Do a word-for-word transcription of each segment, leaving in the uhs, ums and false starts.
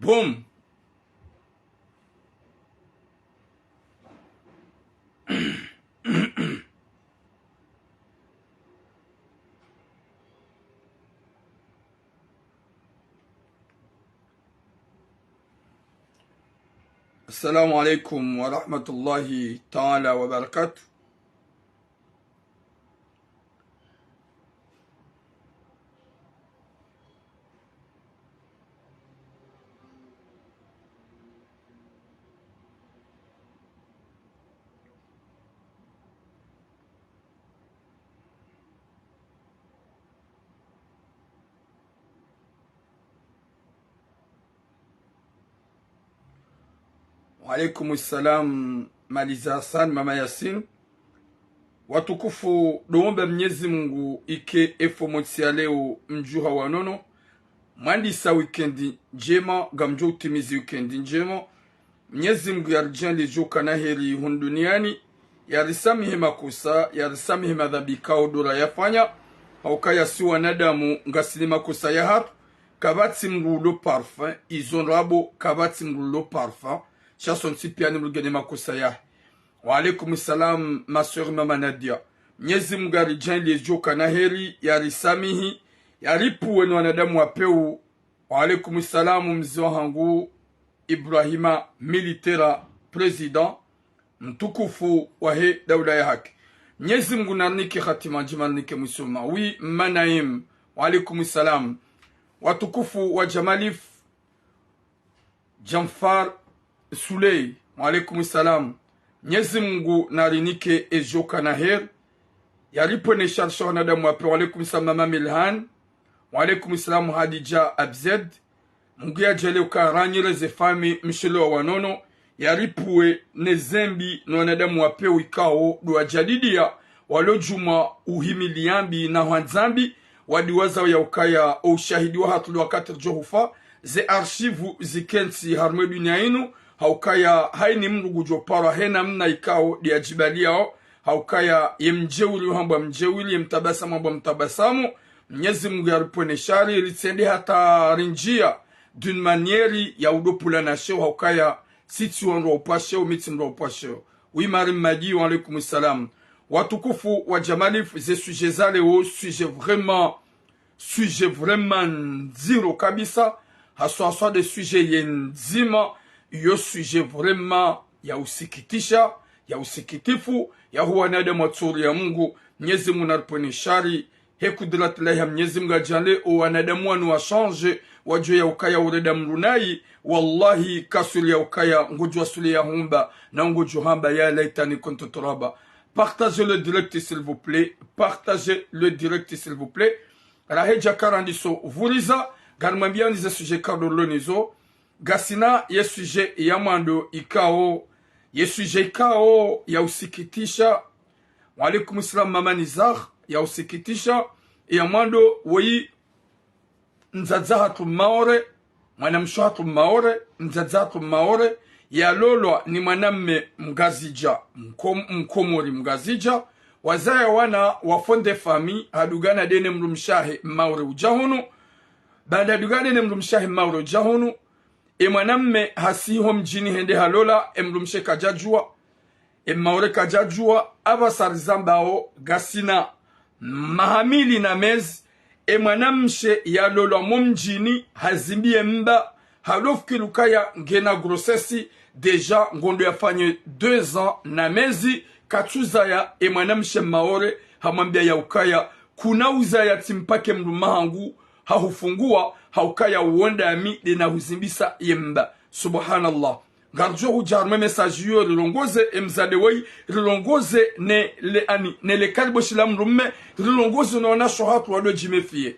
Boom. Assalamu alaikum wa rahmatullahi ta'ala wa barakatuh. Wa alaikum salam, Maliza Hassan, Mama Yasin. Watukufu, ndo womba Mnyezi Mungu ike efomontsi ya leo mdjuha wa nono. Mwandisa wikendi ndjema, ngamdjo utimizi wikendi ndjema. Mnyezi Mungu yaridjaanlie djo kana heri hunu duniani, yarisamihi makosa, yarisamihi madhambi ikao ndo rayafanya, hauka ya si wanadamu ngasi ne makosa yahatru, kapvatsi mdru ulo parfait, izo ndrabo, kapvatsi mdru ulo parfait, sha sontsi pia ni mdru ngena makosa yahe. Wa alaikum salam, ma sœur Mama Nadia. Mnyezi Mungu yaridjaanlie djo kana heri, yarisamihi, yaripvuwe no wanadamu wa pewu. Wa alaikum salam, mze wahangu Ibrahima Militera, président mtukufu wahe daula ya haki. Mnyezi Mungu narinike hatima ndjema, narinike mwiso mwema. Oui, Manaim. Wa alaikum salam. Watukufu wa Jamalif, Janfar Suley, wa alaikum salam. Mnyezi Mungu narinike edjo kana heri, yaripvwe ne shari sha wanadamu wa pewu. Wa alaikum salam, Mama Milhan. Wa alaikum salam, Hadidja Abzed. Mungu yadjaanlie uka ranyire ze fami mshele wa wanono, yaripvuwe ne zembi no wanadamu wa pewu ikao ndo wajadidia, walo djumwa uhimili yambi na hwandzambi, wadiwaza ya ukaya o ushahidi wahatru wakati ridjo hufa, ze archive zikentsi harumwa e dunia inu, haukaya haini mdru ngudjo parwa he namna ikao ndo yadjibaliao, haukaya ye mdjeuri uhambwa mdjeuri, ye mtabasamu hambwa mtabasamu. Mnyezi Mungu yaripvwe ne shari, ritsende hata rindjia d'une manière ya udopvula na sheo, haukaya si tsi wandru wa upvwa sheo, mi tsi mdru wa upvwa sheo. Oui, Mari Madi, wa alaikum salam. Watukufu wa Jamalif, ze sujet za leo, sujet vraiment, sujet vraiment ndziro kabisa, haswa haswa nde sujet ye ndzima, iyo sujet vraiment ya usikitisha, ya usikitifu, ya hu wanadamu wa tsuri ya Mungu. Mnyezi Mungu naripvwe ne shari, he kudrati lahi ya Mnyezi Mungu yadjaanlie o wanadamu wanu wa change, wadjuwe ya ukaya urenda mdru nayi, wallahi kaswili ya ukaya ngudjo waswili ya humba, na ngudjo hamba ya laitani kuntu turaba. Partagez le direct, s'il vous plaît. Partagez le direct, s'il vous plaît. Raha djaka randiso vuriza, ngarimwambiani ze sujet kadolonizo. Ngasina ye sujet ya mwando ikao, ye sujet ikao ya usikitisha. Wa alaikum salam, Mama Nizar, ya usikitisha. Ya mwando woyi mdzadze hatru Maore, mwanamshe hatru Maore, mdzadze hatru Maore, yalolwa ni mwanamme Mngazidja, Mkom-, Mkomori Mngazidja, wazaya wana, wafonde fami, hadungana nde ne mdrumshe wahe Maore udja hunu. Baanda hadungana nde ne mdrumshe wahe Maore udja hunu, e mwanamme hasihi ho mdjini hende halola, e mdrumshe kadjadjuwa, e Maore kadjadjuwa. Apvasa rizambao ngasina maha mili na mezi, e mwanamshe yalolwa mo mdjini hazimbiye mba, halofikiri ukaya ngena grossesse, déjà ngondo yafanye deux ans na mezi katsuzaya. E mwanamshe Maore hamwambia ya ukaya, kuna uzaya tsi mpaka e mdrumme wahangu hahufungua, haukaya wo ndami nde nahuzimbisa ye mba. Subhanallah. Ngaridjo hudja harumwa e message iyo, rilongoze e mdzadze woyi, rilongoze ne le ani, ne le kariboshi la mdrumme, rilongoze no wanashe hatru wado djimefiye.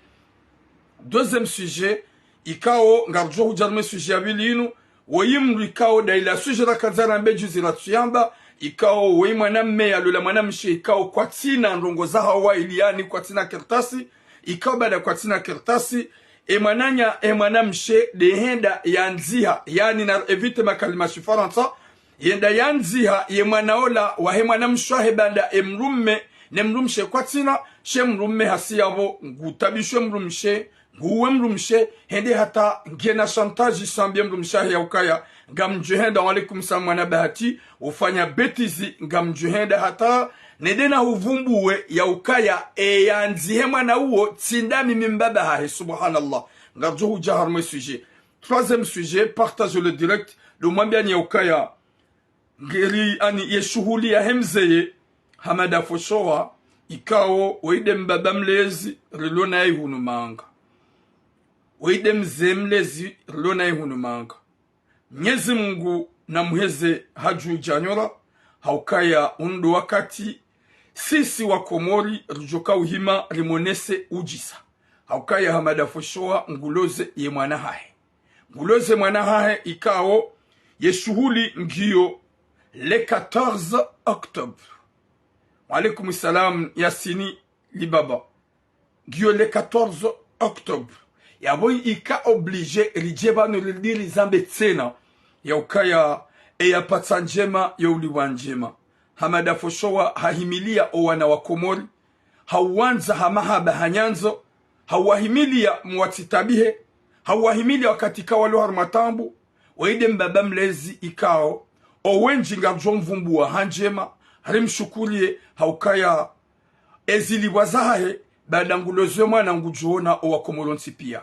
Deuxième sujet, ikao ngaridjo hudja harumwa e sujet ya pvili inu, woyi mdru ikao nda ila sujet rakandza rambe djuzi ratsuyamba, ikao woyi mwanamme yalola mwanamshe ikao kwatsina ndrongo za hawa ili yani kwatsina kartasi, ikao baanda kwatsina kartasi, e mwananya, e mwanamshe nde henda yandziha, yani na éviter makalima shifarantsa, yenda yandziha ye mwana ola wahe mwanamshe wahe baanda e mdrumme ne mdrumshe kwatsina, she mdrumme hasi yapvo ngutabishwe mdrumshe, Nguwe mdrumshe, hende hata ngena chantage, sambie mdrumshe hahe ya ukaya ngamdjo henda, wa alaikum salam mwana bahati, ufanya bêtise, ngamdjo henda hata nende na huvumbuwe ya ukaya, e, yandzihe mwana uwo, tsi ndami mi mbaba hahe, subhanallah. Ngardjo hudja harumwa e sujet. Troisième sujet, partage le direct, ndo mwambiani ya ukaya ngeri ani ye shuhuli yahe mzeye Hamada Foshowa, ikao weye nde mbaba mlezi rilo naye hunu Manga. Weye nde mze mlezi rilo naye hunu Manga. Mnyezi Mungu namuheze hadju djanyora, ha ukaya unu ndo wakati sisi wa Komori ridjoka uhima rimonese udjisa. Ha ukaya Hamada Foshowa nguloze ye mwana hahe. Nguloze mwana hahe ikao ye shuhuli ngiyo le quatorze octobre. Wa alaikum salam, Yasini Libaba. Ngiyo le quatorze octobre. Yapvo ika obligé ridje pvanu ridiri zambe tsena ya ukaya e yapvatsa ndjema, ya ulipvwa ndjema. Hamada Foshowa hahimilia o wana wa Komori, hauwandza ha mahaba ha nyandzo, hauwahimilia mwatsitabihe, hauwahimilia wakati ka walo harumwa taabu, weye nde mbaba mlezi ikao, o wendji ngardjo mvumbuwa ha ndjema, rimshukurie, ha ukaya ezilipvwa zahahe, baada nguloze mwana ngudjoona o wa Komori wontsi pia.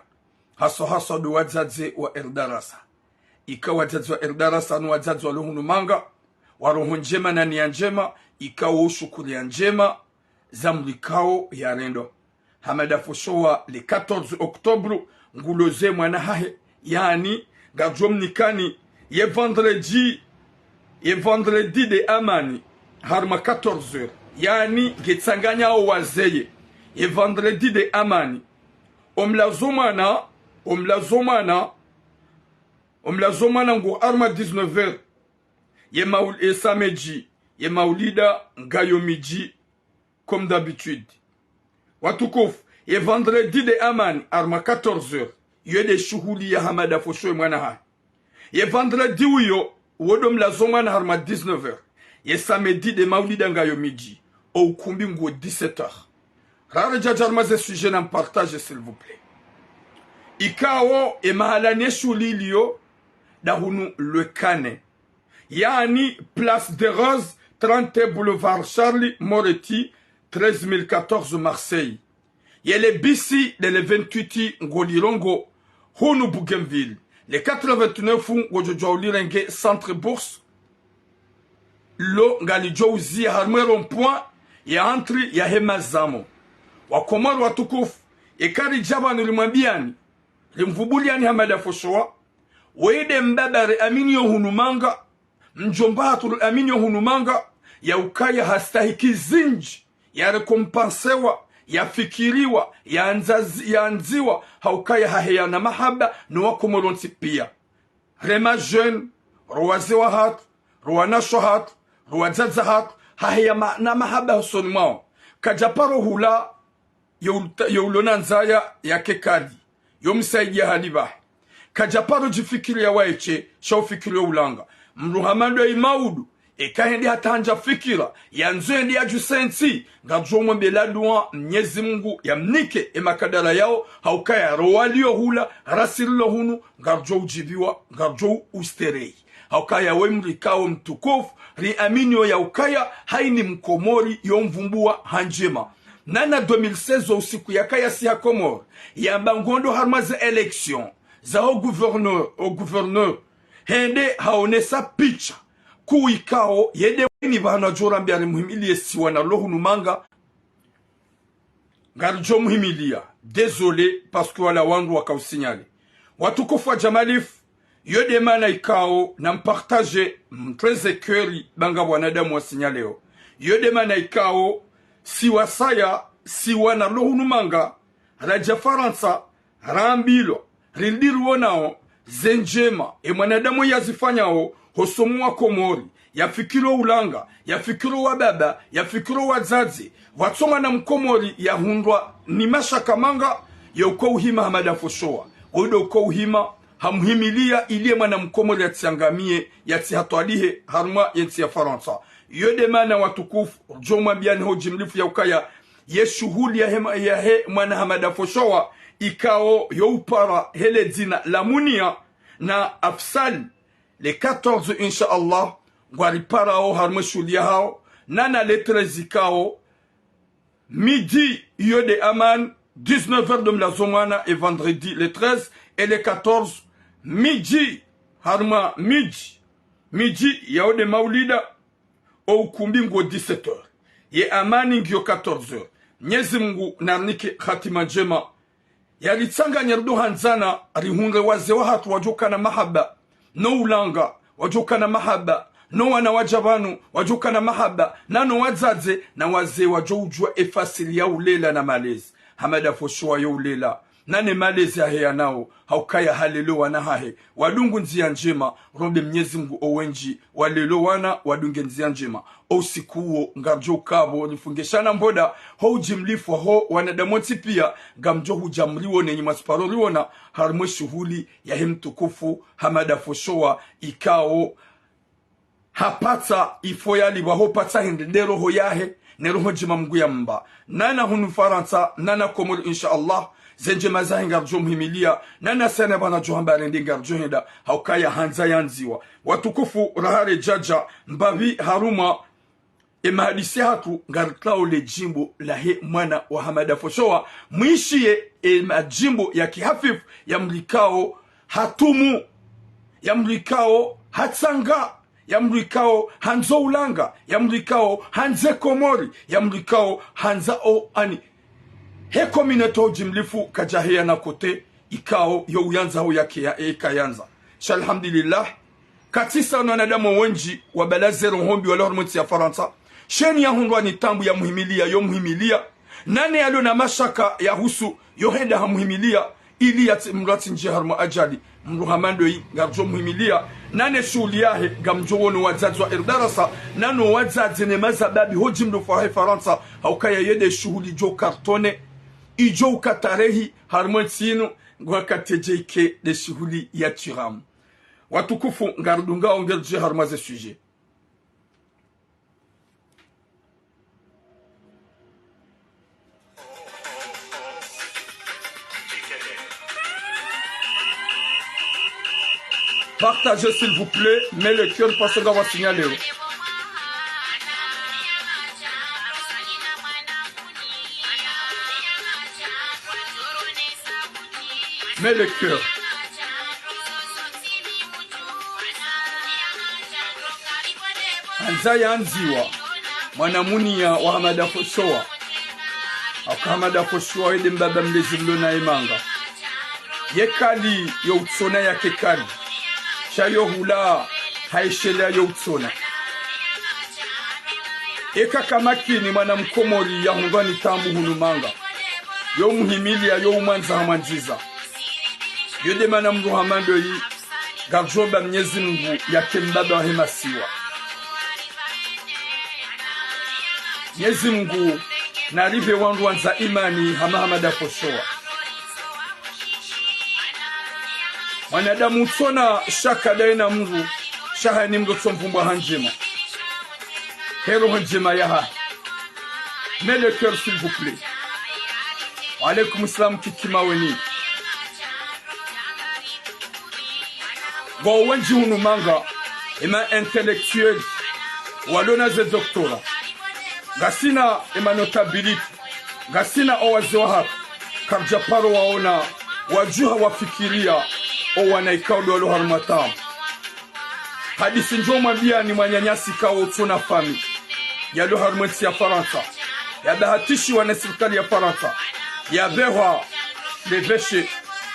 Haswa haswa ndo wadzadze wa Erdarasa. Ika wadzadze wa Erdarasa no wadzadze walo hunu Manga, wa roho ndjema na nia ndjema, ika wo shukuria ndjema, za mlikao ya rendo. Hamada Foshowa le quatorze octobre, nguloze mwana hahe, yaani, ngardjo mnikani, ye vendredi, ye vendredi de amani, harumwa quatorze heures, yaani, ngetsanganya o wazeye, ye vendredi de amani, omlazo mwana, omlazo mwana, omlazo mwana ngo harumwa dix-neuf heures, ye maul-, ye samedi, ye maulida ngayo midji, comme d'habitude. Watukufu, ye vendredi de amani, harumwa quatorze heures, yo nde shuhuli ya Hamada Foshowa ye mwana hahe. Ye vendredi uyo, wo ndo mlazo mwana harumwa dix-neuf heures. Ye samedi nde maulida ngayo midji, o ukumbi nguwo dix-sept heures. Rare djadja harumwa ze sujet na mpartage, s'il vous plaît. Ikao, e mahala ne shuhuli iliyo, nda hunu Le Canet. Yaani, Place des Roses, trente boulevard Charles Moretti, treize mille quatorze Marseille. Ye le bisi nde le vingt-huit ngolirongo hunu Bougainville. Le quatre-vingt-neuf ngodjo djuwa ulirenge Centre Bourse. Lo ngalidjo uzia harumwa e rond-point ya entrée yahe Mazamo. Wa Komori watukufu, eka ridja pvanu rimwambiani, rimvumbuliani Hamada Foshowa, weye nde mbaba riaminio hunu Manga, mdjomba hatru riaminio hunu Manga, ya ukaya hastahiki zindji, ya récompensewa, ya fikiriwa, ya andzazi-, ya andziwa, ha ukaya haheya na mahaba, no wa Komori wontsi pia. Rema jeune, ro wazee wahatru, ro wanashe wahatru, ro wadzadze wahatru, haheya ma-, na mahaba hosoni mwawo. Kadja paro hula, yo uta-, yo ulona ndzaya yake kali, yo msaidia hali pvahe. Kadja paro djifikiriya waye she, sha ufikiriya ulanga. Mdru hama ndo Imaudu, eka hende hata handza fikira, yandzo hende yadjuse ntsi, ngardjo mwombeya dua, Mnyezi Mungu yamnike e makadara yawo, ha ukaya ro waliyo hula, rasi rilo hunu, ngardjo udjibiwa, ngardjo usterehi. Ha ukaya we mdru ikao mtukufu, riaminio ya ukaya, hayina Mkomori yo mvumbuwa ha ndjema. Nana deux mille seize usiku yakaya siha Komori, yamba ngondo harumwa ze élection, za o gouverneur, o gouverneur. Hende haonesa picha, kuu ikao, ye nde wini pvanu adjo rambia rimuhimiliye siwa nalo hunu Manga, ngardjo muhimiliya. Désolé, parce que wala wandru waka usignalé. Watukufu wa Jamalifu, yo nde mana ikao na mpartage mtreze keri banga wanadamu wa signaleo. Yo nde mana ikao, siwa saya, siwa nalo hunu Manga, radja Farantsa, rambilwa, rindiri wonao, ze ndjema, e mwanadamu yazifanyao, hosoni mwa Komori, yafikiro ulanga, yafikiro wababa, yafikiro wadzadze, pvwatsina mwana Mkomori yahundrwa ni mashaka manga, yo uko uhima Hamada Foshowa, odo uko uhima, hamuhimiliya ili ye mwana Mkomori yatsiangamiye, yatsihatwalihe, harumwa ye ntsi ya Farantsa. Yo nde mana watukufu, djo mwambiani ho jimlifu ya ukaya, ye shuhuli yahe ma-, yahe mwana Hamada Foshowa, ikao yo upara he le dzina la Munia na Afsal, le quatorze, insha Allah, ngwariparao harumwa e shuhuli yahao, nana le treize ikao, midi, iyo nde amani, dix-neuf heures ndo mlazo mwana, e vendredi le treize, e le quatorze, midi, harumwa midi, midi, yao nde maulida, o ukumbi ngo dix-sept heures. Ye amani ngiyo quatorze heures. Mnyezi Mungu narinike hatima ndjema. Yaritsanganye rido handzana, rihundre wazee wahatru wadjokana mahaba, no ulanga, wadjokana mahaba, no wana wadja pvanu, wadjokana mahaba, nano wadzadze, na wazee wadjo udjua e fasiri ya ulela na malezi. Hamada Foshowa yo ulela, nane malezi yahe yanao, haukaya halelo wana hahe, wadungu ndzia ndjema, rombe Mnyezi Mungu o wendji, walelo wana, wadunge ndzia ndjema. O usiku uwo, ngaridjo ukapvo, rifungeshana mboda, ho udjimlifwa ho, wanadamu wontsi pia, ngamdjo hudja mriwone nyi mwasiparo riwona, harumwa e shuhuli yahe mtukufu, Hamada Foshowa, ikao, hapatsa ifo yalipva ho patsa hende nde roho yahe, ne roho ndjema Mungu yamba. Nana hunu Farantsa, nana Komori, insha Allah, ze ndjema zahe ngaridjo muhimilia, nana sana pvana djo hamba rende ngaridjo henda, haukaya handza yandziwa. Watukufu, raha redjadja mbapvi harumwa e mahadisi yahatru, ngaritrao le djimbo lahe mwana wa Hamada Foshowa, mwishiye e madjimbo ya kihafifu, ya mrikao hatumu, ya mrikao hatsanga, ya mrikao handzo ulanga, ya mrikao handze Komori, ya mrikao handza o ani. He communauté ho udjimlifu kadjaheya na kote, ikao yo uyandza ho yakeya e ikayandza. Sha alhamdulillah, katsisa no wanadamu wendji wabala ze roho mbi walo harumwa entsi ya Farantsa. Sheni yahundrwa ni taabu yamuhimilia, yo muhimilia. Nane yalo na mashaka yahusu, yo henda hamuhimilia, ili yatsi, mdru yatsindjie harumwa ajali. Mdru hama ndoyi, ngaridjo muhimilia. Nane shuhuli yahe, ngamdjo wono wadzadze wa erdarasa, nano wadzadze ne mazababi, ho djimdo fwahe Farantsa, haukaya ye nde shuhuli djo kartone, idjo uka tarehi, harumwa entsi inu, ngwakatedje ike nde shuhuli ya tiramu. Watukufu, ngaridungao ngeridje harumwa ze sujet. Partagez, s'il vous plaît, mets le cœur parce qu'on va signaler. Mets le cœur. Handza yandziwa, mwana Munia wa Hamada Foshowa. Haka Hamada Foshowa ye nde mbaba mlezi mlo na emanga. Ye kali yo utsona yake kali. Sha yo hula hayishelea yo utsona. Eka kamakini mwana Mkomori yahundrwa ni taabu hunu manga. Yo muhimilia, yo umwandza hamwandziza. Yo nde mana mdru hama ndoyi, ngaridjo omba Mnyezi Mungu yake mbaba wahe masiwa. Mnyezi Mungu naripve wandru wandza imani hama Hamada Foshowa. Mwanadamu utsona shaka ndaye na mdru, sha haini mdru tsomvumbwa ha ndjema. He roho ndjema yahahe. Mets le cœur, s'il vous plaît. Wa alaikum salam, Kiki Maweni. Ngwao wendji hunu manga, ema intellectuel, walo na ze doctorat. Ngasina ema notabilité, ngasina o wazee wahatru, karidja paro waona, wadjuha wafikiria, o wana ikao ndo walo harumwa taabu. Hadisi ndjo mwambiani mwananyasi ikao utsona fami, yalo harumwa entsi ya Farantsa, yabahatishiwa ne sirikali ya Farantsa, yapvehwa l'évêché,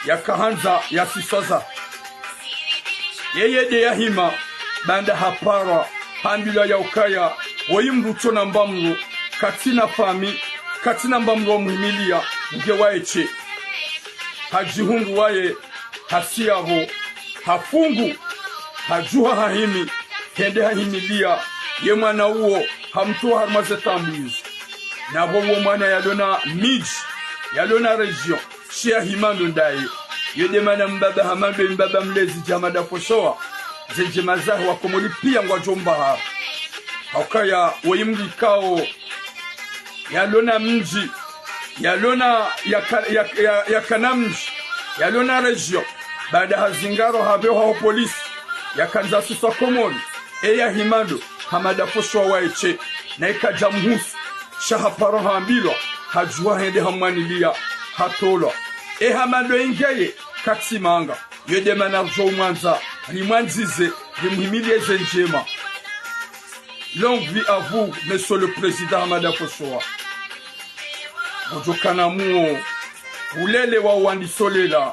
yakahandza yasisaza. Yeye nde yahima, baanda haparwa, hambilwa ya ukaya, woyi mdru utsona mbamdru, katsina fami, katsina mbamdru wa muhimilia, nge waye she. Hadjihundru waye, hasi yapvo, hafungu, hadjuha hahimi, hende hahimilia, ye mwana uwo, hamtowa harumwa ze taabu izo. Na pvo uwo mwana yalo na midji, yalo na région, shiya hima ndo ndaye. Yo nde mana mbaba hama ndoyi, mbaba mlezi Hamada Foshowa, ze ndjema zahe Wakomori pia ngwadjo mbaha. Haukaya woyi mdru ikao yalo na mdji, yalona yaka, yaka, ya, yakana mdji, yalona région, baada hazingarwa hapvehwa ho polisi, yakandza siswa Komori, eya himando, Hamada Foshowa waeshe, na ikadja mhusu, sha haparo hambilwa, hadjuwa hende hamwaniliya, hatolwa. E Hamada ingeye, katsi manga, yo nde mana ridjo umwandza, rimwandzize, rimhimiliye ze ndjema. Longue vie à vous, Monsieur le Président Hamada Foshowa. Ngodjo kana muo, ulele wa wandisolela,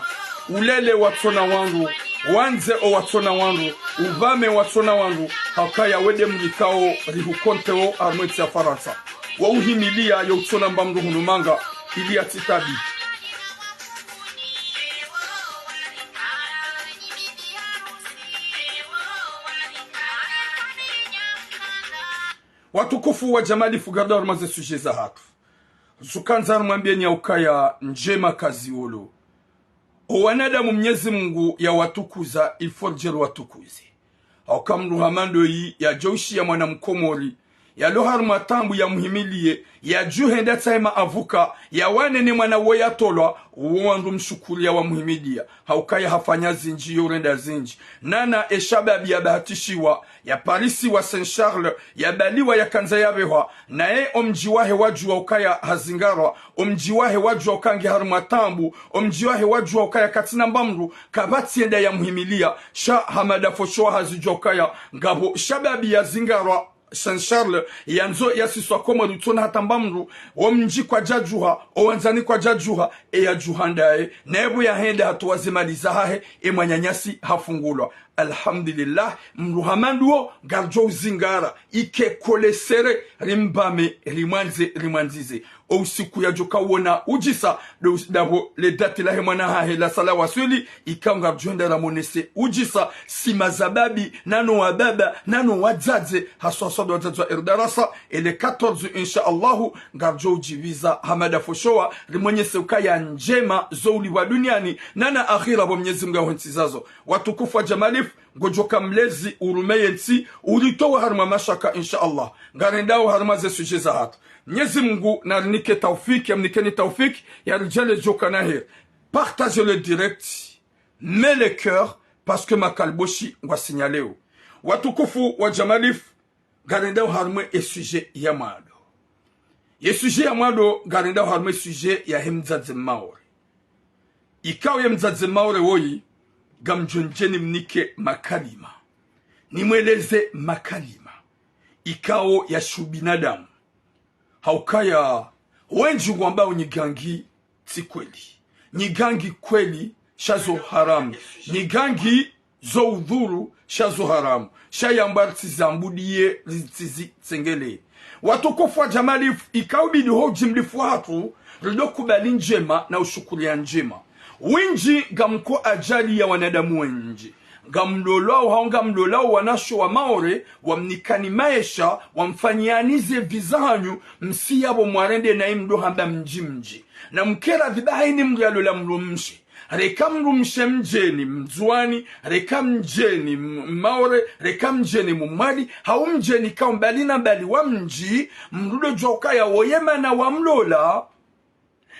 ulele watsona wandru, wandze owatsona wandru, upvame watsona wandru, haukaya we nde mlikao rihukonteo harumwa entsi ya Farantsa. Wa uhimiliya yo utsona mba mndru hunu manga, ili yatsitabi. Watukufu wa Jamalifu, ngarendao harumwa ze sujet zahatru. Tsukandza rimwambiyeni ya ukaya ndjema kaziolo. O wanadamu Mnyezi Mungu yawatukuza, il faut ridje riwatukuze. Hauka mndru hama ndoyi yadjoushiya mwana Mkomori, yalo harumwa taabu yamhimiliye, yadjuhenda tsahe ma avocat, yawane ne mwana wo yatolwa, wo wandru mshukuriya wamhimiliya. Haukaya hafanya zindji, yo urenda zindji. Nana e shababi yabahatishiwa, yaparisiwa Saint Charles, yabaliwa yakandza yapvehwa, naye omdji wahe wadjuwa ukaya hazingarwa, omdji wahe wadjuwa uka nge harumwa taabu, omdji wahe wadjuwa ukaya katsina mba mndru, kapvatsi yenda yamhimiliya, sha Hamada Foshowa hazidjuwa ukaya, ngapvo shababi yazingarwa, Saint Charles, yandzo yasiswa Komori utsona hata mba mndru, omdji kwadjadjuha, owandzani kwadjadjuha, eyadjuha ndaye, naye pvo yahenda hatowa ze mali zahahe, emwananyasi hafungulwa. Alhamdulillah, mndru hama nduwo, ngaridjo uzingara, ike kole sere, rimbame, rimwandze, rimwandzize. O usiku yadjoka wona udjisa, ndo us-, ndapvo le date lahe mwana hahe lasala waswili, ikao ngaridjohenda ramonese udjisa, si mashababi, nano wababa, nano wadzadze, haswa haswa ndo wadzadze wa R D R S, e le quatorze, insha Allahu, ngaridjo udjipviza Hamada Foshowa, rimwonyese ukaya ndjema zo ulipvwa duniani, nana akhira pvo Mnyezi Mungu yahwentsizazo. Watukufu wa Jamalifu, ngodjoka mlezi, urume yentsi, uritowa harumwa mashaka, insha Allah. Ngarendao harumwa ze sujet zahatru. Mnyezi Mungu narinike taufiki, yamnikeni taufiki, yaridjaanlie djoka na heri. Partagez le direct, mais le cœur, parce que makaliboshi ngwa signaleo. Watukufu wa Jamalifu, ngarendao harumwa e sujet ya mwando. Ye sujet ya mwando, ngarendao harumwa e sujet yahe mdzadze Maore. Ikao ye mdzadze Maore woyi, ngamdjo ndjeni mnike makalima. Nimweleze makalima. Ikao ya shubinadamu. Haukaya, wendji ngwambao nyi gangi tsi kweli. Nyi gangi kweli, sha zo haramu. Nyi gangi zo udhuru, sha zo haramu. Sha yamba ritsizambudiye, ritsizitsengelee. Watukufu wa Jamalifu, ikao bidi ho ujimlifu hatru, rido kubali ndjema na ushukuriya ndjema. Wendji ngamko ajali ya wanadamu wendji. Ngamlolwao hau ngamlolwao wanashe wa Maore, wamnikani maesha, wamfanyiyani ze visa hanyu, msiyapvo mwarende nayi mdo hamba mdji mdji. Na mkera pvi ba hayini mdru yalola mdrumshe. Reka mdrumshe mdjeni Mndzuwani, reka mdjeni M-, Maore, reka mdjeni Mmwali, hau mdjeni kao mbali na mbali wa mdji, mdru do djuwa ukaya woye mana wamlola,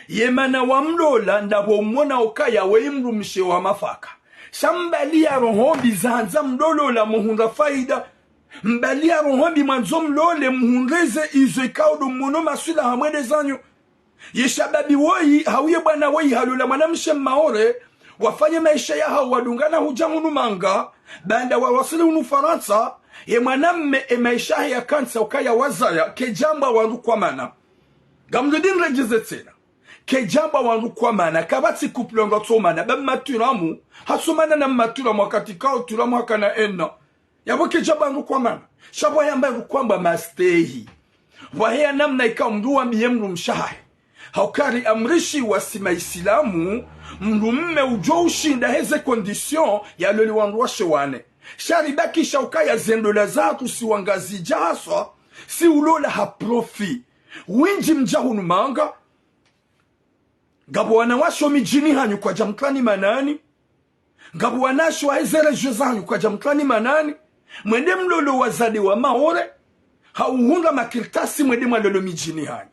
ye mana wamlola, ndapvo mwona ukaya weyi mdrumshe wa mafaka. Sha mbali ya roho mbi zahandza mdolola muhundra faida. Mbali ya roho mbi mwandzo mlole muhundre ze izo ikao ndo mwono maswilaha mwende zanyu. Ye shababi woyi, hau ye bwana woyi halola mwanamshe Mmaore, wafanye maesha yahao wadungana hudja hunu manga, baanda wawasili hunu Farantsa, ye mwanamme e maesha yahe yakantsa ukaya wazaya, kedjamba wandru kwa mana. Ngamdjo di niredjeze tsena. Kedjamba wandru kwa mana, kapvatsi couple ngwatsomana, ba Mmatura mu, hatsomana na Mmatura mu wakati kao Tura mu hakana ena. Yapvo kedjamba wandru kwa mana. Sha pvwa yamba wandru kwamba mastehi. Pvwaheya namna ikao mdru wambiye mdrumshe wahahe. Hauka riamrishiwa si Maisilamu, mdrumme udjo ushinda heze condition yalole wandru washe wane. Sha ribakisha ukaya ze ndola zahatru si Wangazidja haswa, si ulola ha profit. Wendji mdja hunu manga, ngapvo wanawashe wo midjini hanyu kwadja mtrani manani. Ngapvo wanawashe wa heze région zanyu kwadja mtrani manani. Mwende mlole wazade wa Maore. Hau hundra makartasi mwende mwalole midjini hanyu.